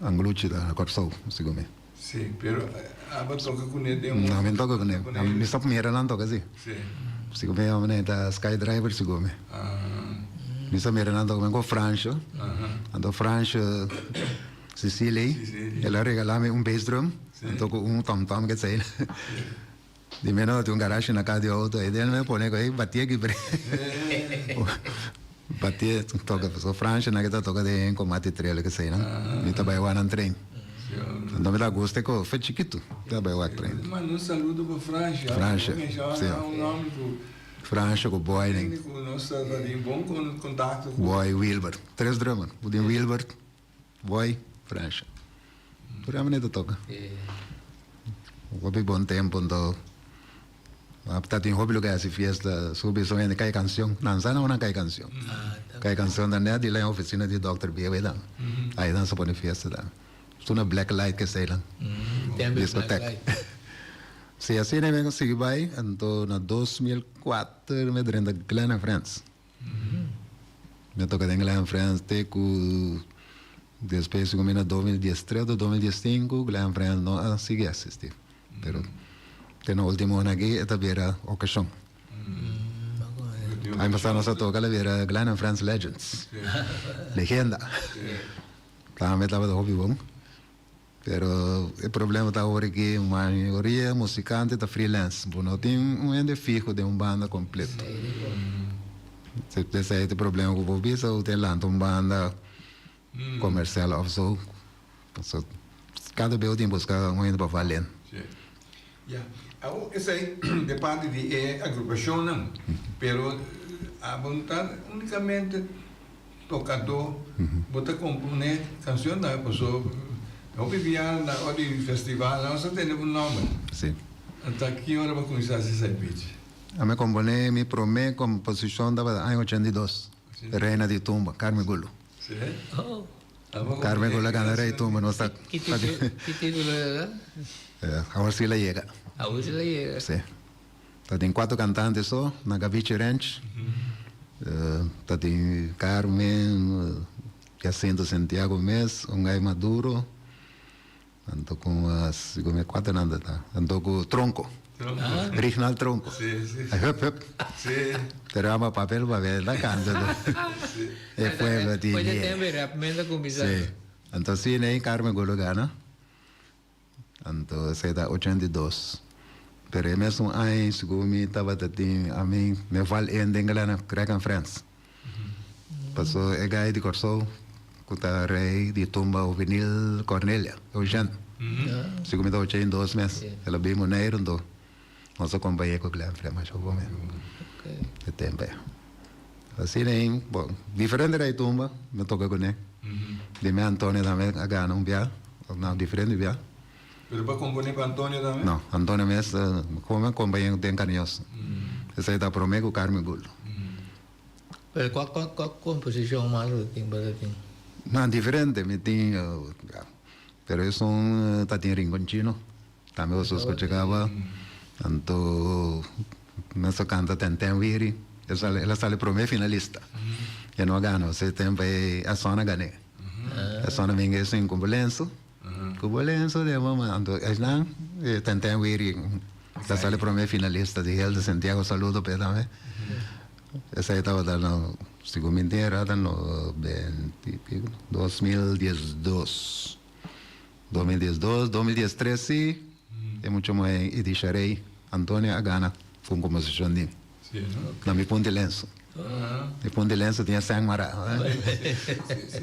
Anglucci ta na Corsou segun mi. Si, pero aba toca cune den un. No, mi no toca cune. Mi sa mira nan toca si. Si. Segun mi hombre ta Skydriver segun mi. Mi sa mira nan toca cu Francio. Anto Francio Cecily el a regala mi un bass drum. Anto cu un tom tom ke sei. Di mi no tin un garage na cas di auto ei den mi pone cu ei batie ki bre. Batie toca pasobra Francia nan ke ta toca den combate trailer ke sei nan. Mi ta bai wak nan train. Anto mi ta gusta cu fe chikitu ta bai wak train. Manda un saludo pa Francia. Francia si. Francia cu Boy den. Nos ta den bon contacto cu. Boy Wilbert. Tres drummer. Bo tin Wilbert. Boy, Francia. Tur e manera ta toca. Hopi bon tempo anto. Ta tin hopi lugar haci fiesta, subi so hende cay cancion. Nan sa nan cay cancion. Cay cancion ta net di la oficina di dokter bieu eidan. Aidan sa pone fiesta dan. Su na black light ke eseinan. Discoteca. Si asina mi a sigui bay anto na 2004 mi a drenta Glen and Friends. Mi a toca den Glen Friends te cu despues cu mi na 2013 o 2015 Glen Friends no a sigui existi. Pero te na ultimo aña aki e ta bira ocasion. Aña pasado nos a toca la bira Glen and Friends Legends. Legenda. Tambe tabata hopi bon. Pero e problema ta awor aki mayoria musicante ta freelance. Bo no tin un hende fiho den un banda completo. Esei ta e problema cu bo bisa bo tin lanta un banda comercial of so. Pasobra cada bes bo tin busca un hende pa valen. Ya, awor esei de parti di e agrupacionnan, pero abo no ta unicamente tocador, bo ta compone cancion tambe pasobra hopi bia na ora di festival nan sa tende bo nomber. Si. Enta ki ora bo cuminsa haci esei bichi? Ami compone mi prome composicion tabata aña 82, Reina di Tumba, Carmen Gulu. Si? Carmen Gulu a gana Rey Tumba, nos ta. Ki titulo era? Awor si la yega. Awor si la yega. Si. Ta tin cuatro cantante so na Gavichi Ranch. Ta tin Carmen. Jacinto Santiago mes, un gai Maduro, anto ku segun mi kuater nan ta ta, anto ku Tronco, Rignald Tronco. Hup hup. Pero papel papel ta kanta e pueblo tin. Oye tembe rap men ta kuminsá. Si. Anto asina ei Carmen Golo gana. Anto esei ta 82. Pero e mesun aña segun mi tabata tin ami me val en den Glen Greg and Friends. Paso e gai di Kòrsou ku ta rei di tumba Ovenil Cornelia, Eugène. Segun mi ta 82 mes. El a bin Boneiru anto nos a kompañ'é ku Glen Friends masha bon mes e tempu ei. Asina ei, bon, diferente rei tumba mi a toka kuné. Di mi Antonio tambe a gana un bia, no, diferente bia. Pero bo a komponé pa Antonio tambe? No, Antonio mes komo kompañero den Cariñoso. Esei ta promé ku Carmen Guldo. Pero kua kua kua komposishon mas bo tin bo ta tin? No, diferente mi tin, pero esun ta tin Rincon Chino. Tambe bo so skucha kaba. Anto nos a kanta Ten Ten Wiri. El a sali promé finalista. E no a gana, ose tempu ei a sona gané. A sona minga esun ku bo lensu. Ku bo lensu den bo man. Anto esnan Ten Ten Wiri ta sali promé finalista di Hilda Santiago saludo p'e tambe. Esei tabata na segun mi ntera ta noventa i pico 2012. 2012, 2013 si, e mucha muhé Edisha Rey Antonio a gana ku un komposishon di Na mi punta di lensu. Mi punta di lensu tin e sèn mará.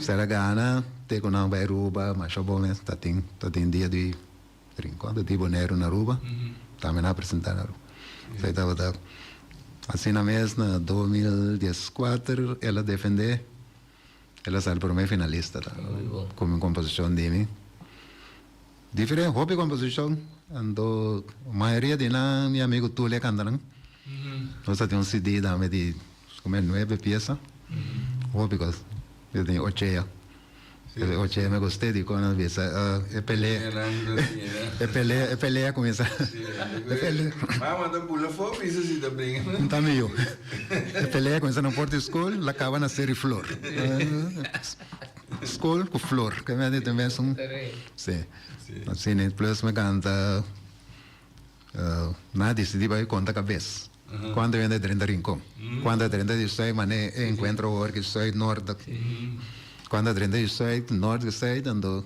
Ser a gana te ku nan bai Aruba, masha bon mes, ta tin ta tin dia di Rincon, ta tin Boneiru na Aruba, tambe nan a presentá na Aruba. Esei tabata asina mes na 2014 el a defendé. El a sali prome finalista ta ku mi komposishon di mi. Diferente hopi komposishon, anto mayoria di nan mi amigu Tuli a kanta nan. Nos a tin un CD tambe di como e nuebe piesa, hopi kos. Yo tin Ochea, Ochea mi gust'é dikon nan bisa e pelea, e pelea, e pelea kuminsá. Mama ta bula for bisa si ta bringa. Un ta miyo. E pelea kuminsá na porta di skol, la kaba na Seri Flor. Skol ku flor, ke mende ta mesun. Si. Asina, plus mi kanta nan a disidí bai konta kabes. Kuantu hende a drenta Rincon? Kuantu a drenta di sùit manera e enkuentro awor ki sùit, nort. Kuantu a drenta di sùit, nort ku sùit, anto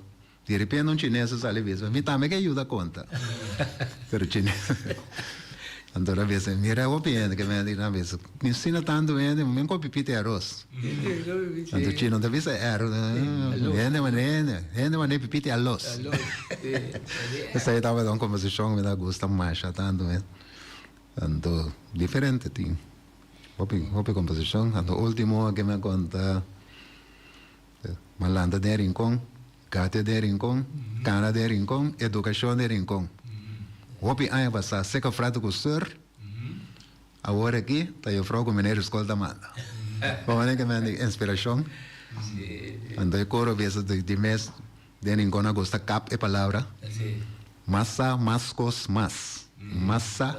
Di repente un chines a sali bisa, mi tambe ke yuda konta. Pero chines, anto nan bisa, mira hopi hende ke mende, nan bisa, mi sina tantu hende, mi no kopi piti aros. Anto chino ta bisa ero, hende mane hende, hende mane pipiti alos. Esei tabata un kombersashon ku mi ta gusta masha tantu mes. Anto diferente tin, hopi hopi kombersashon. Anto ultimo ke mi a konta. Malanta den Rincon, Katia den Rincon, Cana den Rincon, Educacion den Rincon. Hopi aña pasá seca frato cu sur, awor aki ta juffrouw cu meneer di scol ta manda. Bo mane ke mende inspiracion? Anto e coro bisa di mes den Rincon a gusta kap e palabra, Mas sa, mas cos, mas. Mas sa.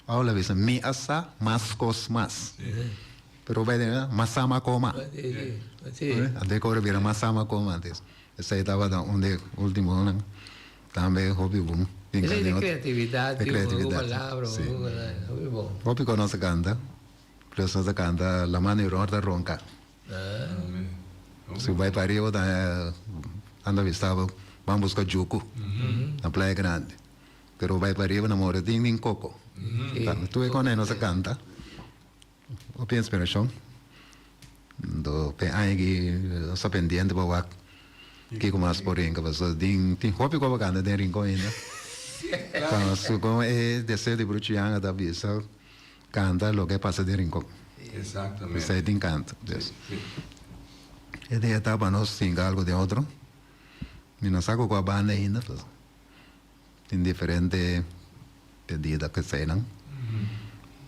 Paul a bisa, Mi a sa mas kos mas. Pero bai den, mas sa ma koma. Anto e kobra bira mas sa ma koma antes. Esei tabata un di e ultimonan. Tambe hopi bon. Esei di kreatividat, di un palabra, hopi bon. Hopi ku nos a kanta. Plus nos a kanta La mano di Ron ta ronka. Si bo bai pariba ta anda bista bo ban buska juku na Playa Grande. Pero bai pariba na mora tin tin koko. Tur e kone nos a kanta. Hopi inspirashon. Anto pe aña aki nos ta pendiente pa wak kiko mas por rinka pasobra tin tin hopi ku a kanta den Rincon ainda. Komo e deseo di Brucho Yanga ta bisa kanta loke pasa den Rincon. Esei tin kanta. E dia ta pa nos sinka algu den otro. Mi no sa ku kua banda ainda. Tin diferente pedida ku eseinan.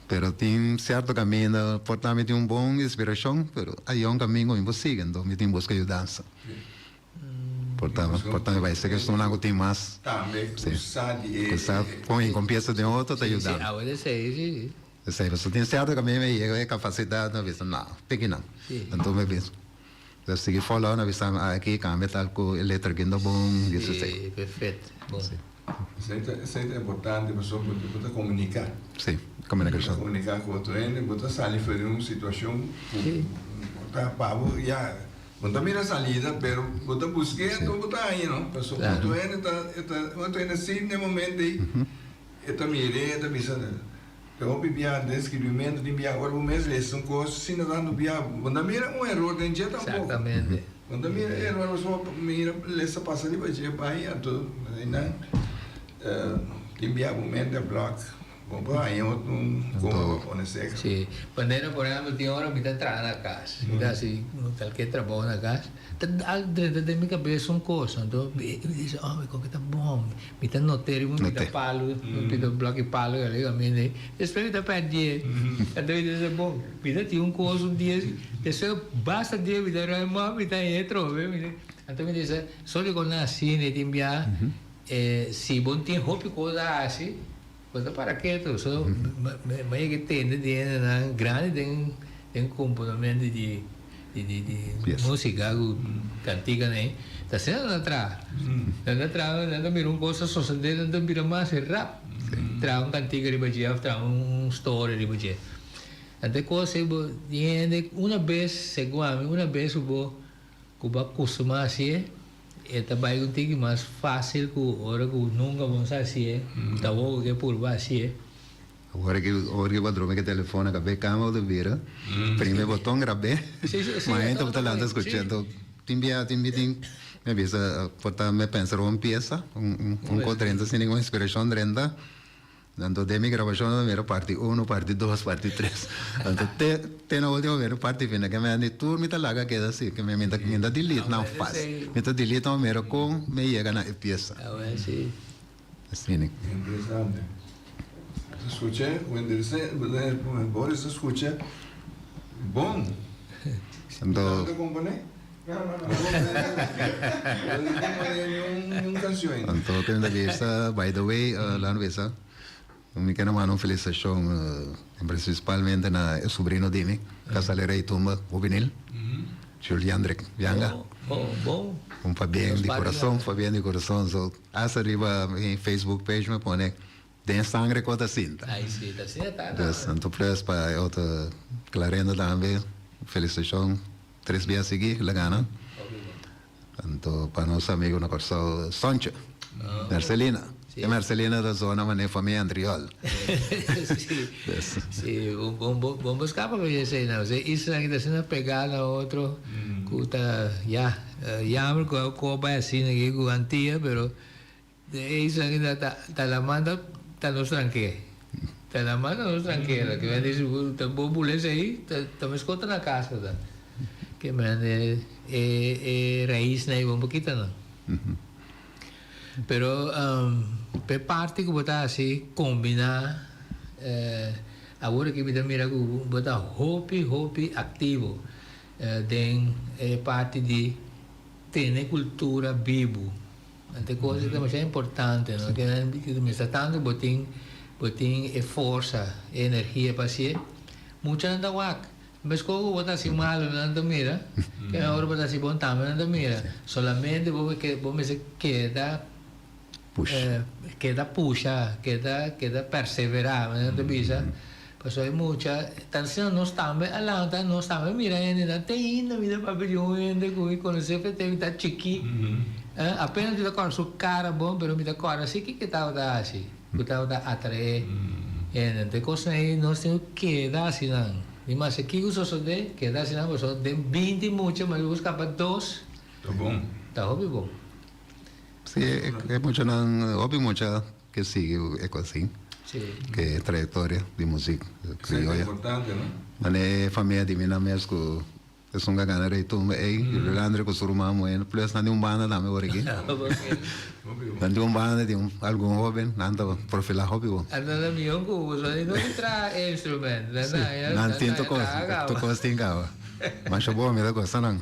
Pero tin sierto kaminda por ta mi tin un bon inspirashon, pero hay un kamin ku mi por sigui, enton mi tin buska yudansa. Por ta por ta mi bai seki esunnan ku tin mas. Tambe ku sa di e. Ku sa kon i kompiesa den otro ta yuda. Esei pasobra tin sierto kaminda mi yega e kapasidat mi a bisa no, piki nan. Enton mi bisa. Dus sigui follow na bisa mi aki cambia tal cu e letra aki no bon y esei. Si, perfecto. Bon. Si. Esei ta esei ta importante pasobra bo bo ta comunica. Si, comunicacion. Bo ta comunica cu otro hende, bo ta sali for di un situacion cu bo ta pa bo ya bo no ta mira salida pero bo ta busque anto bo ta haña no pasobra otro hende ta e ta otro hende si den momento ei e ta mire e ta bisa Ta hopi bia den skirbimentu tin bia ora bo mes lesa un kos asina tantu bia bo no ta mira un eror den dje tampoco. Exactamente. Bo no ta mira e eror pasobra bo mira lesa pasa riba dje bai anto einan tin bia bo mente a blok bo por haña otro un kon pa pone seka. Si, manera por ehempel tin ora mi ta traha na kas mi ta hasi kalke trabou na kas ta al drenta den mi kabes un kos anto mi di oh mi koke ta bon. Mi ta noté riba un pida palu, un pida blòki palu k'e riba mi nei. Despues mi ta pèrdí. Anto mi ta bisa, bon, mi ta tin un kos un dia si. Despues basta dia mi ta ruim òf mi ta haña atrobe. Anto mi ta bisa, so di kon nan asina e tin bia, si bo no tin hopi kos a hasi, bo ta para ketu. So, mi a yega tende di hendenan grandi den den komponamento di. Di di di musica cu cantica nei ta asina nan ta traha nan ta traha nan ta mira un cosa sosode nan ta bira mas rap traha un cantica riba dje of traha un story riba dje anto e cosa ei bo tin hende una bes segun ami una bes cu bo cu bo a custuma hacié e ta bai un tiki mas facil cu ora cu nunca bo no sa hacié ta awor bo ke purba hacié. Ora ki ora ki bo a drumi ki telefon a kab'é kama bo ta bira primi boton grab'é ma hende bo ta lanta skucha enton tin bia tin bia tin mi a bisa por ta mi a pensa riba un piesa un un kos drenta asina un inspirashon drenta anto den mi grabashon mi ta mira parti uno parti dos parti tres anto te te na ultimo mira parti final ke mi tur mi ta laga keda asi ke mi mi ta delete nan fast mi ta delete nan mira kon mi a yega na e piesa. Asina. Interesante. Ta scucha, Boris ta scucha bon. Anto. Ta compone? No, no, no. No compone ni un cancion ainda. Anto ke mi ta bisa, by the way, lan bisa, mi kere manda un felicitacion principalmente na e sobrino di mi, Casale Rey Tumba Juvenil. Juliandrick Yanga. Oh, bon. Un pabien di corazon, pabien di corazon. So, hasta riba mi Facebook page mi pone den sangre cu ta sinta. Ay, si, ta sinta ta. Dus, anto plus pa e otro Clarenda tambe, felicitacion. Tres bia sigui, la gana. Anto pa nos amigo na Corsou, Soncho. Mercelina. E Mercelina ta zona manera famia Andriol. Sí, sí, bon bon busca pa bay esey nan. Esey isla ki ta asina pega na otro cu ta ya jammer cu a coba bay asina aki cu Antia pero e isla ki ta ta laman ta ta nos tranke. Ta laman ta nos trankela. Ke men dici ta bo bula esey ta ta mescos ta na cas bo ta. Ke men e e raisnan ey bon bo kita nan. Pero p'e parti ku bo ta hasi kombiná awor aki mi ta mira ku bo ta hopi hopi aktivo den e parti di tene kultura bibu. Anto e kos ei ta masha importante no ke mester tantu bo tin bo tin e forsa e energia pa hasié muchanan ta wak. Meskos ku bo ta hasi malu nan ta mira, ke ora bo ta hasi bon tambe nan ta mira. Solamente bo bo mester keda keda pusha, keda keda perseverá, manera nan ta bisa. Pasobra e mucha ta asina nos tambe a lanta, nos tambe a mira hendenan te ainda mi ta papia di un hende ku mi konosé fe te mi ta chikí. Apenas mi ta kòrda su kara bon, pero mi ta kòrda si kiko e tabata hasi, ku tabata atraé hende. Anto e kosnan ei nos tin ku keda hasi nan. Di mas kiko sosodé, keda asina pasobra den 20 mucha mas bo skapa dos. Ta bon. Ta hopi bon. Sí, e muchanan, hopi mucha ke sigui e kos asin. Sí. Ke trayektoria di muzik krioyo. Esei ta importante, no? Manera e famia di mi nan mes ku Esun ka gana rei tumba ey, Juliandre ku su ruman muhé, plus nan tin un banda tambe por aki. Nan tin un banda di un algun hoben, nan ta profilá hopi bon. Anto nan mihó ku boso no tin traha e instrument, nan Sí, nan tin tur kos, tur kos tin kaba. Masha bon, mi ta gosta nan.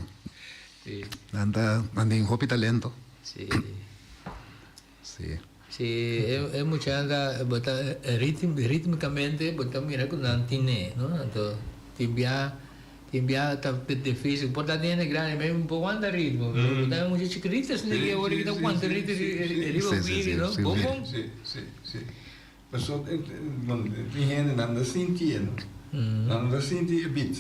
Nan ta, nan tin hopi talento. Sí. Sí. Sí, e muchanan ta, bo ta ritmicamente bo ta mira cu nan tine, no? Anto tin bia. Tin bia ta difícil. Por ta hende grandi mes bo wanta ritmo. Pero bo ta mucha chiquitito asina ki ora ki ta wanta ritmo riba wiri no. Bon bon. Si, si, si. Paso tin hende nan ta sinti e no. Nan no ta sinti e beat.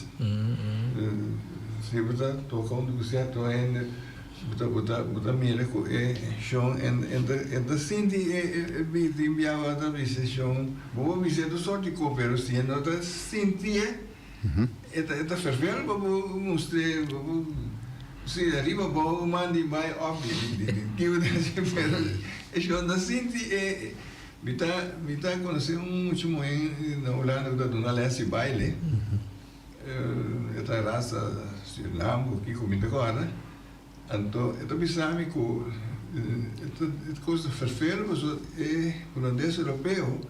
Si bo ta toca un cierto hende bo ta bo ta bo ta mira cu e shon e ta sinti e beat. Tin bia bo ta bisa e shon bo por bisa e tur sort di cos pero si e no ta sinti e. E ta e ta fervel pa bo mustr'é pa bo si ariba abou mandi bai òf di di di kico ta haci pero e shon ta sinti e mi ta mi ta conoce un mucha muhe na Hulanda cu ta duna les di baile e ta rasa Surinam of kico mi ta corda anto e ta bisa mi cu e ta e cos ta fervel pasobra e Hulandes europeo.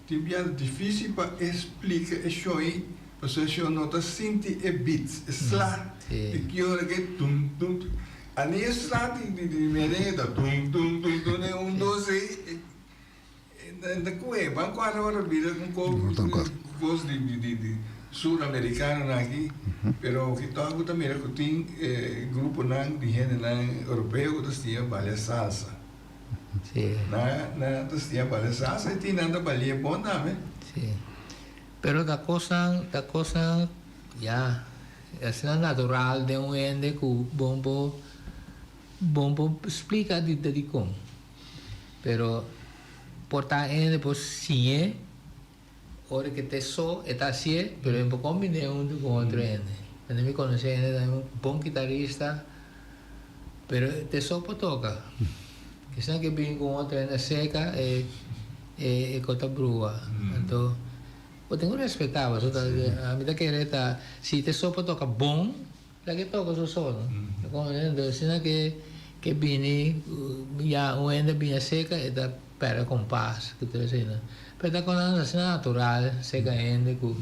Tin bia difícil pa e splica e shoi pasobra e shoi no ta sinti e beat, e sla di ki ora ke tum tum tum. Ani e sla di di merengue ta tum tum tum tum den un dos ei e ta kohe. Ban kuater ora bira un kos di di di sur americanonan aki pero ki tòg bo ta mira ku tin gruponan di hendenan europeo ku ta siña balia salsa. Sí. Na na ta siña balia salsa y tin nan ta balia bon tambe. Sí. Pero ta cosnan, ta cosnan ya, asina natural den un hende cu bon por, bon por splica di ta dicon. Pero por ta hende por siñ'e ora ke ta so e ta haci'e, pero e por combin'e hunto cu otro hende. Anto mi conoce hende tambe un bon kitarista. Pero te so por toca. Esnan ke bin ku otro hende seka e e ko ta brua. Anto bo tin ku respetá pasobra ta ami ta kere ta si te so por toca bon laga e toca su so no. Anto asina ke ke bini ya un hende bini seka e ta perde kompas ku tur esei no. Pero ta konan asina natural seka hende ku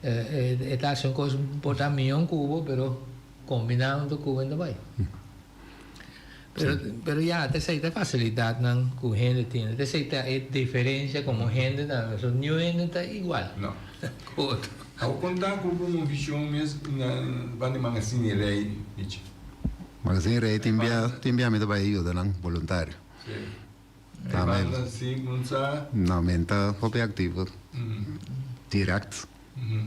e ta hasi un kos por ta mion ku bo pero. Kombiná huntu ku hende bai. Pero, pero ya, ta esei ta fasilidatnan ku hende tin. Ta esei ta e diferensia komo hende tambe. So niun hende ta igual No. ku otro. Abo konta ku bo movishon mes na banda di Magazine di Rei, Michi? Magazine Rei tin bia, tin bia mi ta bai yuda nan boluntario. Sí. E banda si kunsa. No, mi ta hopi aktivo direct.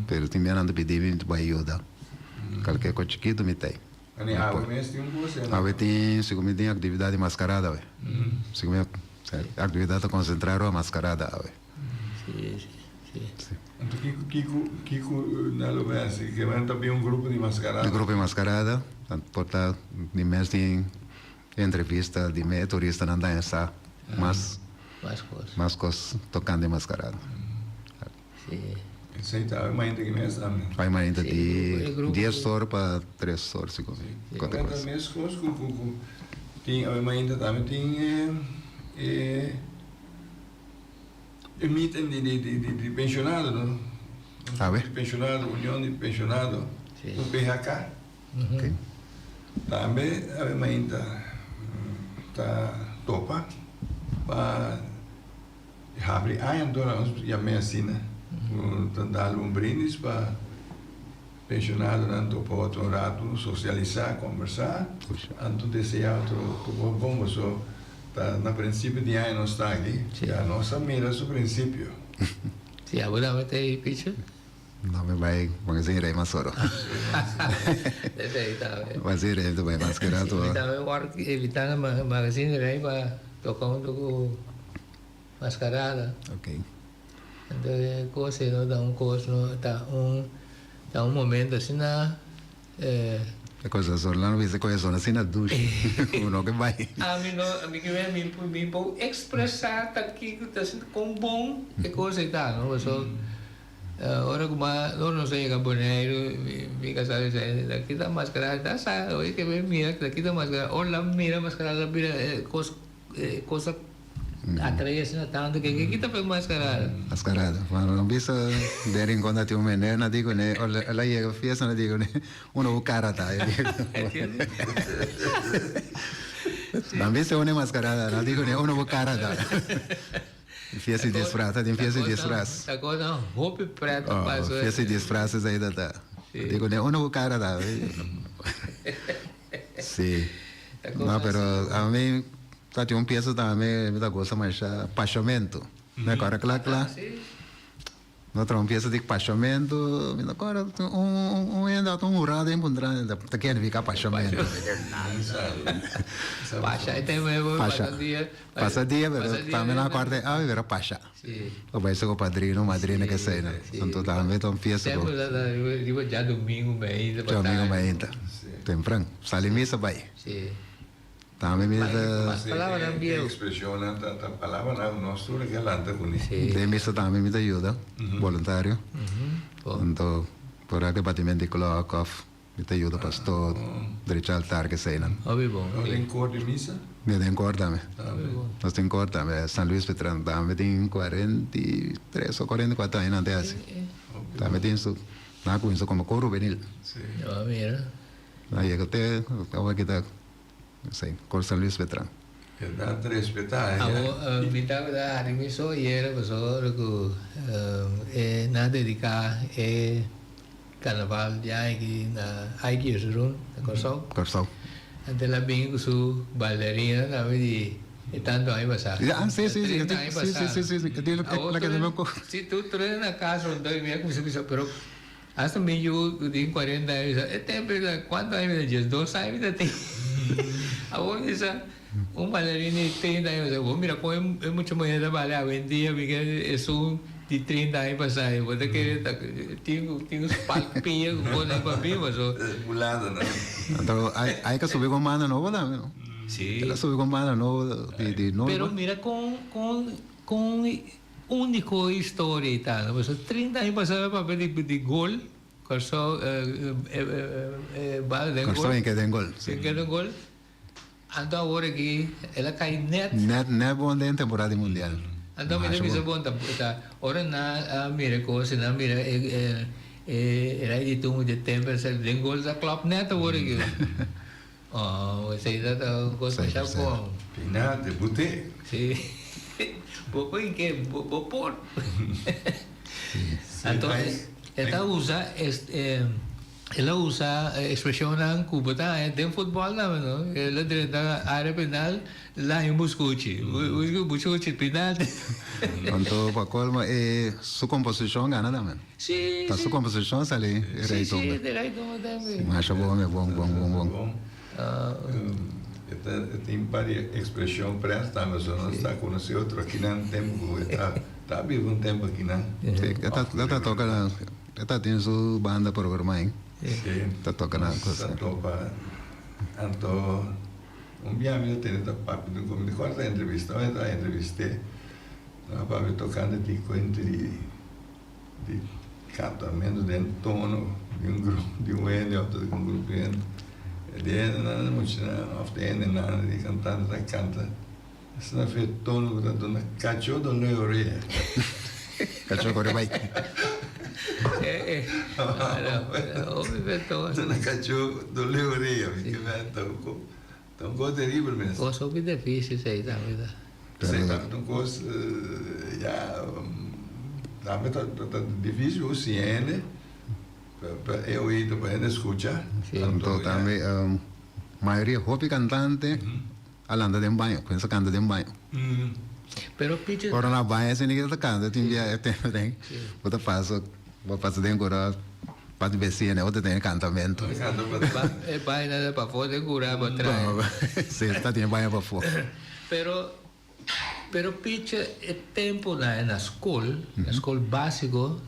Pero tin bia nan ta pidi mi bai yuda. Kalke kos chikitu mi ta ei. Ani awe mes tin un kos ei? Awe tin, segun mi tin aktividat di maskarada awe. Segun mi aktividat ta konsentrá riba maskarada awe. Si, si, si. Anto kiko, kiko, kiko nan lo bai hasi? Ke nan ta bin un grupo di maskarada? Un grupo di maskarada, por ta di mes tin entrevista di me e turistanan ta haña sa mas, Mas kos. mas kos tokante maskarada. Sí. Esei ta awe mainta ki mes tambe. Awe mainta Sí, di e grupo dies or pa tres or segun Sí. kote Awe ta kos. mes kos ku ku ku tin awe mainta tambe tin e e e meeting di di di di di pensionado no. Awe. Di pensionado, union di pensionado, Sí. UPHK. Ok. Tambe awe mainta ta topa pa Habri aña anto nos yam'é asina. Ku ta dal un brindis pa pensionadonan topa otro un ratu, sosialisá, kombersá, anto deseá otro tur bon boso ta na prinsipio di aña nos ta aki, ya nos a mira su prinsipio. Si abo dame te e picha? No mi bai magazin rei mas oro. Esei tambe. Magazin rei ta bai mas ke rato. Mi tambe wòrdu invitá na magazin rei pa toka huntu ku Mascarada. Ok. Anto e kos ei no ta un kos no ta un ta un momento asina E kos a sor nan bisa ku e sor asina dushi ku no ke bai. Ami no ami ke wen mi mi por expresa ta kiko ta asina kon bon e kos ei ta no paso ora ku ma ora nos a yega Boneiru mi kasá a bisa aki ta mascarada ta sa oye ke wen mira aki ta mascarada ora la mira mascarada la bira e kos E kos a atrae asina tantu ke ke kita pa e maskarada. Maskarada. Ma no bisa den rincon ta tin un meneer na di kuné ora el a yega fiesta na di kuné uno ku kara ta. Nan bisa uno e maskarada na di kuné uno ku kara ta. Fiesta di disfraz ta tin fiesta di disfraz. Ta kosnan hopi pret ta pasa. Fiesta di disfraces ei ta ta. Digo, ne uno cara da. Sí. No, pero ami ta tin un pieza tambe mi ta gusta masha, Pashamento. Mi acorda cla cla. No traha un pieza di Pashamento, mi no acorda un un hende a un hurado a encontra ta kier nifica Pashamento. Pasha e tema e pasa dia. Pasa dia pero tambe no acorda e awe pero pasha. O bai su padrino, madrina ke sei no. Anto tambe ta un fiesta ku. Tempo ta riba djadomingo mainta pa Djadomingo mainta. Tempran. Sali misa bai. Tambe mi ta. Palabranan bieu. E ekspreshonnan ta ta palabranan ku nos tur a lanta kuné. Den misa tambe mi ta yuda, boluntario. Anto por aki batimento di klòk òf Mi ta yuda pastor drecha altar keseinan. Hopi bon. No den kor di misa? Mi den kor tambe. Nos tin kor tambe. San Luis Petran tambe tin 43 o 44 aña nan ta hasi. Tambe tin su, nan a kuminsa komo kor hubenil. Oh mira. Nan a yega te awor aki ta kor San Luis Petran. E ta respetá e. Awor mi tabata hari mi so ayera pasobra ku e nan a dediká e karnaval di aña aki na Aiki Jesurun na Kòrsou. Kòrsou. Anto el a bini ku su balerina tambe di e tantu aña pasá. Ya, si, si, si. 30 aña pasá. Si, si, si. Awor tur, si tur tur na kas rondó i mi a kuminsá bisa pero Hasta mi yu ku tin kuarenta aña bisa, e tempu ei kuantu aña mi ta 12 aña mi ta tin. Awor mi bisa, un balerina di 30 aña bisa, bo mira kon e mucha muher ta bale awendia, mi ke esun di 30 aña pasa ei, bo ta kere ta tin ku tin ku spalk pia ku kos ei pa bin paso. Mulada nan. Anto ai ka subi kon banda nobo tambe no? Si. El a subi kon banda nobo di nobo. Pero mira kon kon kon. Unico historia y ta, no? Pasobra 30 aña pasa mi papia di di gol, Corsou e bal den gol. Corsou en keda den gol. En keda den gol. Anto awor aki el a cay net. Net, net bon den temporada di mundial. Anto mi ta bisa bon ta ta ora nan a mira e cos y nan a mira e e ray di tumbo di tempo den gol ta klop net awor aki. Oh, esei ta ta un kos masha bon. Pina debute. Sí. Bo por ke, bo por. Anto e ta usa el a usa expresionnan ku bo ta haña den futbòl tambe no. El a drenta área penal laña un buskuchi. Buskuchi penal. Anto pa colmo e su composicion gana tambe. Sí, Ta su composicion sali e Rey Tumba. Sí, sí, de Rey Tumba tambe. Masha bon me, bon, bon, bon, bon. E ta tin par di expresion prens tambe, so nos ta conoci otro akinan tempo cu e ta ta biba un tempo akinan. Sí, e ta e ta toca na e ta tin su banda programa ahi. Sí. Ta toca na Nos ta topa anto un bia mi ta tene ta papia di un mi cuarta entrevista, mi ta entreviste, nos a papia tocante di cuento di. Di cantamentu den tono di un grupo di un hende of di un grupo di hende. Di hendenan muchanan of di hendenan di cantante ta canta asina fe tono cu ta duna cacho dole orea. Cacho core bay. Duna cacho dole orea mi ke menta ta un cos teribel mes. Cos hopi dificil esey tambe ta. Esey ta un cos ya tambe ta dificil bo siña hende pa e oido pa hende scucha. Anto tambe mayoria hopi cantante a lanta den baño, cuminsa canta den baño. Pero pichi. Ora na baño asina ke ta canta tin bia e tempo den bo ta pasa bo pasa den cura pa di beciña bo ta tene cantamento. E baño ta pafó den cura bo trae. Si ta tene baño pafó. Pero pero picha e tempo na na skol, na skol básiko,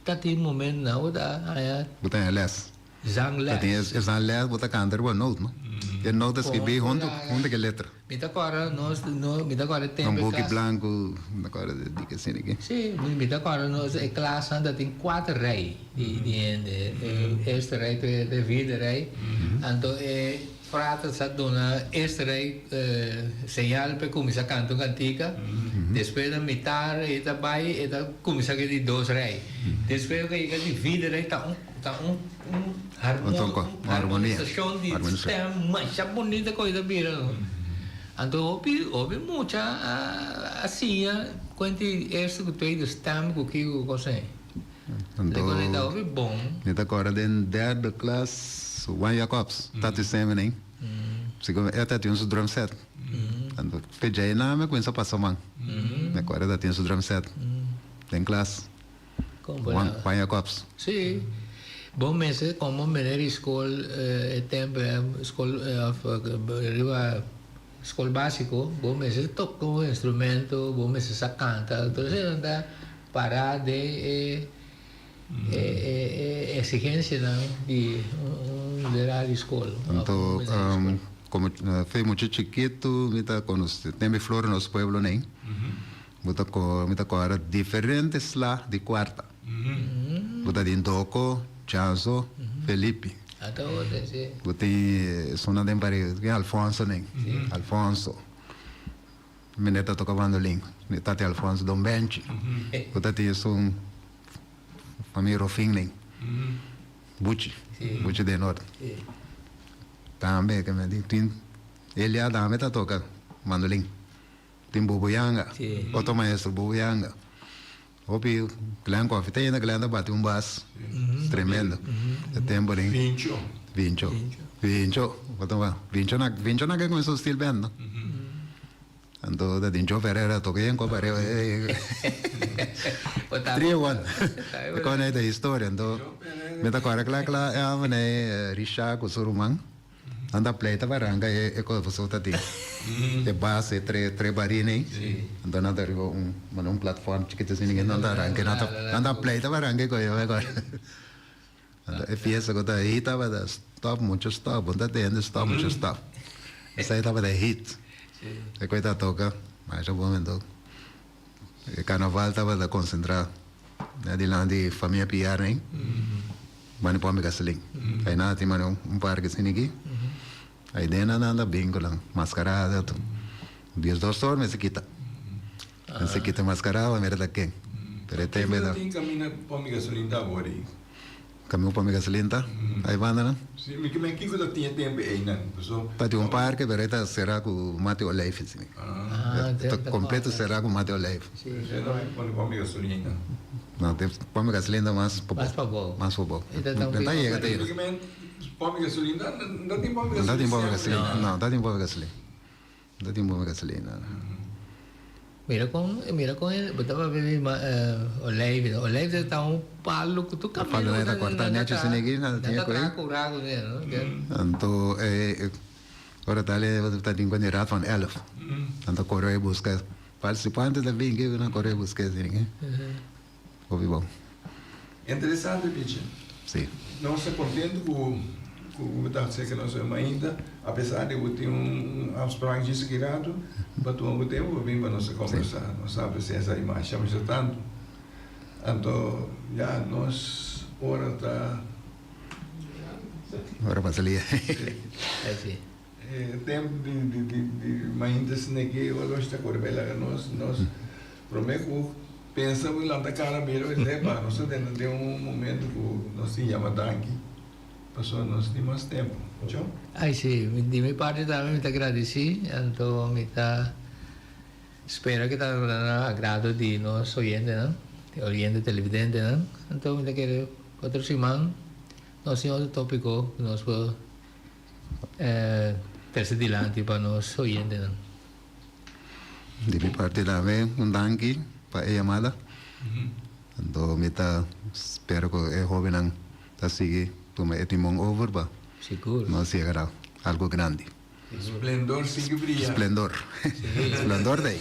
ta tin momento na bo ta haña. Bo ta haña les. Zangles. Ta tin e zangles bo ta kanta riba noot, no? E noot ta skibí huntu huntu ku e letra. Mi ta kòrda nos no mi ta kòrda e tempo Un e buki klas. blanku, mi ta kòrda di ke asina ke. Sí, mi ta kòrda nos e klasnan ta tin kuater rei di di hende. E eerste rei, tweede rei, vierde rei. Anto e Frater sa duna eerste rei señal p'e cuminsa canta un cantica, despues na mitar e ta bay e ta cuminsa cu e di dos rei, despues cu e yega di vierde rei ta un ta un un harmonisacion di stem masha bunita cu e ta bira no. Anto hopi hopi mucha a siña cuenti eerste cu tweede stem cu kico cu cos ei. Anto, bon. Mi ta kòrda den derde klas Juan Jacobs, tati Semening. Sigur e ta tin su drum set. Anto fe djei nan mi a kuminsá pasa man. Mi kòrda ta tin su drum set den klas. Juan, Juan Jacobs. Sí. Bo mester komo meneer di skol e tempo skol of riba skol básiko bo mester toka un instrumento, bo mester sa kanta. Entonces nan ta para den e e exigencianan di un leraar di skol. Anto komo fe mucha chikitu mi ta konosé den mi flor nos pueblo nei bo ta mi ta kòrda diferente sla di kuarta. Bo ta tin Doko, Chanso, Felipe. Bo tin esunnan den pare Alfonso nen Alfonso. Mi neta toca bandolin, mi tati Alfonso Don Benchi, cu ta tin esun famia Rofin nen, Buchi, Buchi den Noord. Tambe ke mi di tin Elia tambe ta toca bandolin, tin Bobo Yanga, otro maestro Bobo Yanga, hopi Glen Coffee, te ainda Glen ta bati un bas tremendo, e tempo den. Vincho. Vincho, Vincho, Vincho na Vincho na ke cuminsa steel band no. Anto ta tin Joe Ferrera toca yen copa ariba Trio one. E con ey ta historia. Anto mi ta corda cla cla e homber ey Richard cu su ruman nan ta pleita pa ranca e cosa pasobra ta tin e base e tre tre barin ey. Anto nan ta riba un manera un platform chikito asina nan ta ranca nan ta pleita pa ranca e cosa. Anto e fiesta ku ta hit tabata stop mucho stop, bo ta tende stop mucho stop. Esei tabata e hit. E ku e ta toka masha bon anto. E karnaval tabata konsentrá na dilanti famia Piar nei, banda di pòmpi gasolin. Ei nan a tin mane un parke asina aki. Ei den nan nan ta bin ku nan maskarada tur. Diesdos or mester kita. Mester kita maskarada pa mira ta ken. Pero e tempo ei ta. Tin kaminda pòmpi gasolin ta awor ei? Kaminda pòmpi gasolin ta? Ei banda nan? Si, mi ke men kiko ta tin e tempo ei nan? Paso. Ta tin un parke pero ei ta será ku mati olijf asina. Ta kompleto será ku mati olijf. Si, no hay pone pòmpi gasolin nan. No, tin pòmpi gasolin ta mas pabou. Mas pabou. Mas pabou. Ta yega te. Mi ke men pòmpi gasolin ta, no ta tin pòmpi gasolin No ta tin pòmpi gasolin, no ta tin pòmpi gasolin. No ta tin pòmpi gasolin nan. Mira kon, mira kon e, bo ta papia di olijf, olijf ta un palo ku tur kaminda. Palo nan ta korta nechi asina aki, nan ta tin e koe. Nan ta traha ku no? Anto e ora tal e ta tin ku di Raad van Elf. Nan ta kore e buska participante ta bin aki nan kore buska asina aki. Hopi bon. Interesante pichi. Si. Nos ta contento cu cu bo ta acerca nos hoy mainta, a pesar di bo tin un afspraak djis aki rato, bo a tuma bo tempo pa bin pa nos a conversa. Nos ta aprecia esaki masha masha tanto. Anto ya nos ora ta. Ora pa sali. Si. E tempo di di di di mainta sneki oloshi ta kore bai laga nos nos prome ku pensa ku lanta kara mira bai sepa nos ta den den un momento ku nos tin yama danki pasobra nos tin mas tempo ocho. Ay si, di mi parti tambe mi ta gradisi, anto mi ta spera ku ta na agrado di nos oyentenan, oyente televidentenan, anto mi ta kere otro siman nos tin otro topiko ku nos por. Trese dilanti pa nos oyentenan. Di mi parti tambe un danki pa e yamada. Anto mi ta spera ku e hobennan ta sigui tuma e timon over pa nos yega na algu grandi. Splendor sigui bria. Splendor. Splendor ta ei.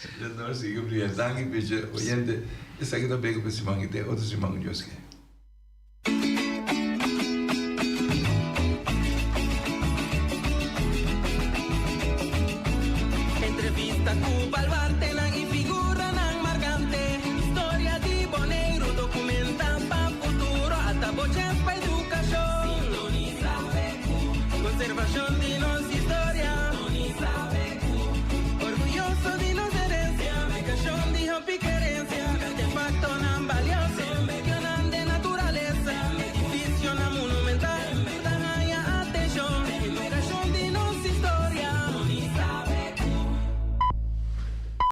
Splendor sigui bria. Danki picha oyente. Esaki ta beko pa e siman ki te otro siman ku Dios ke.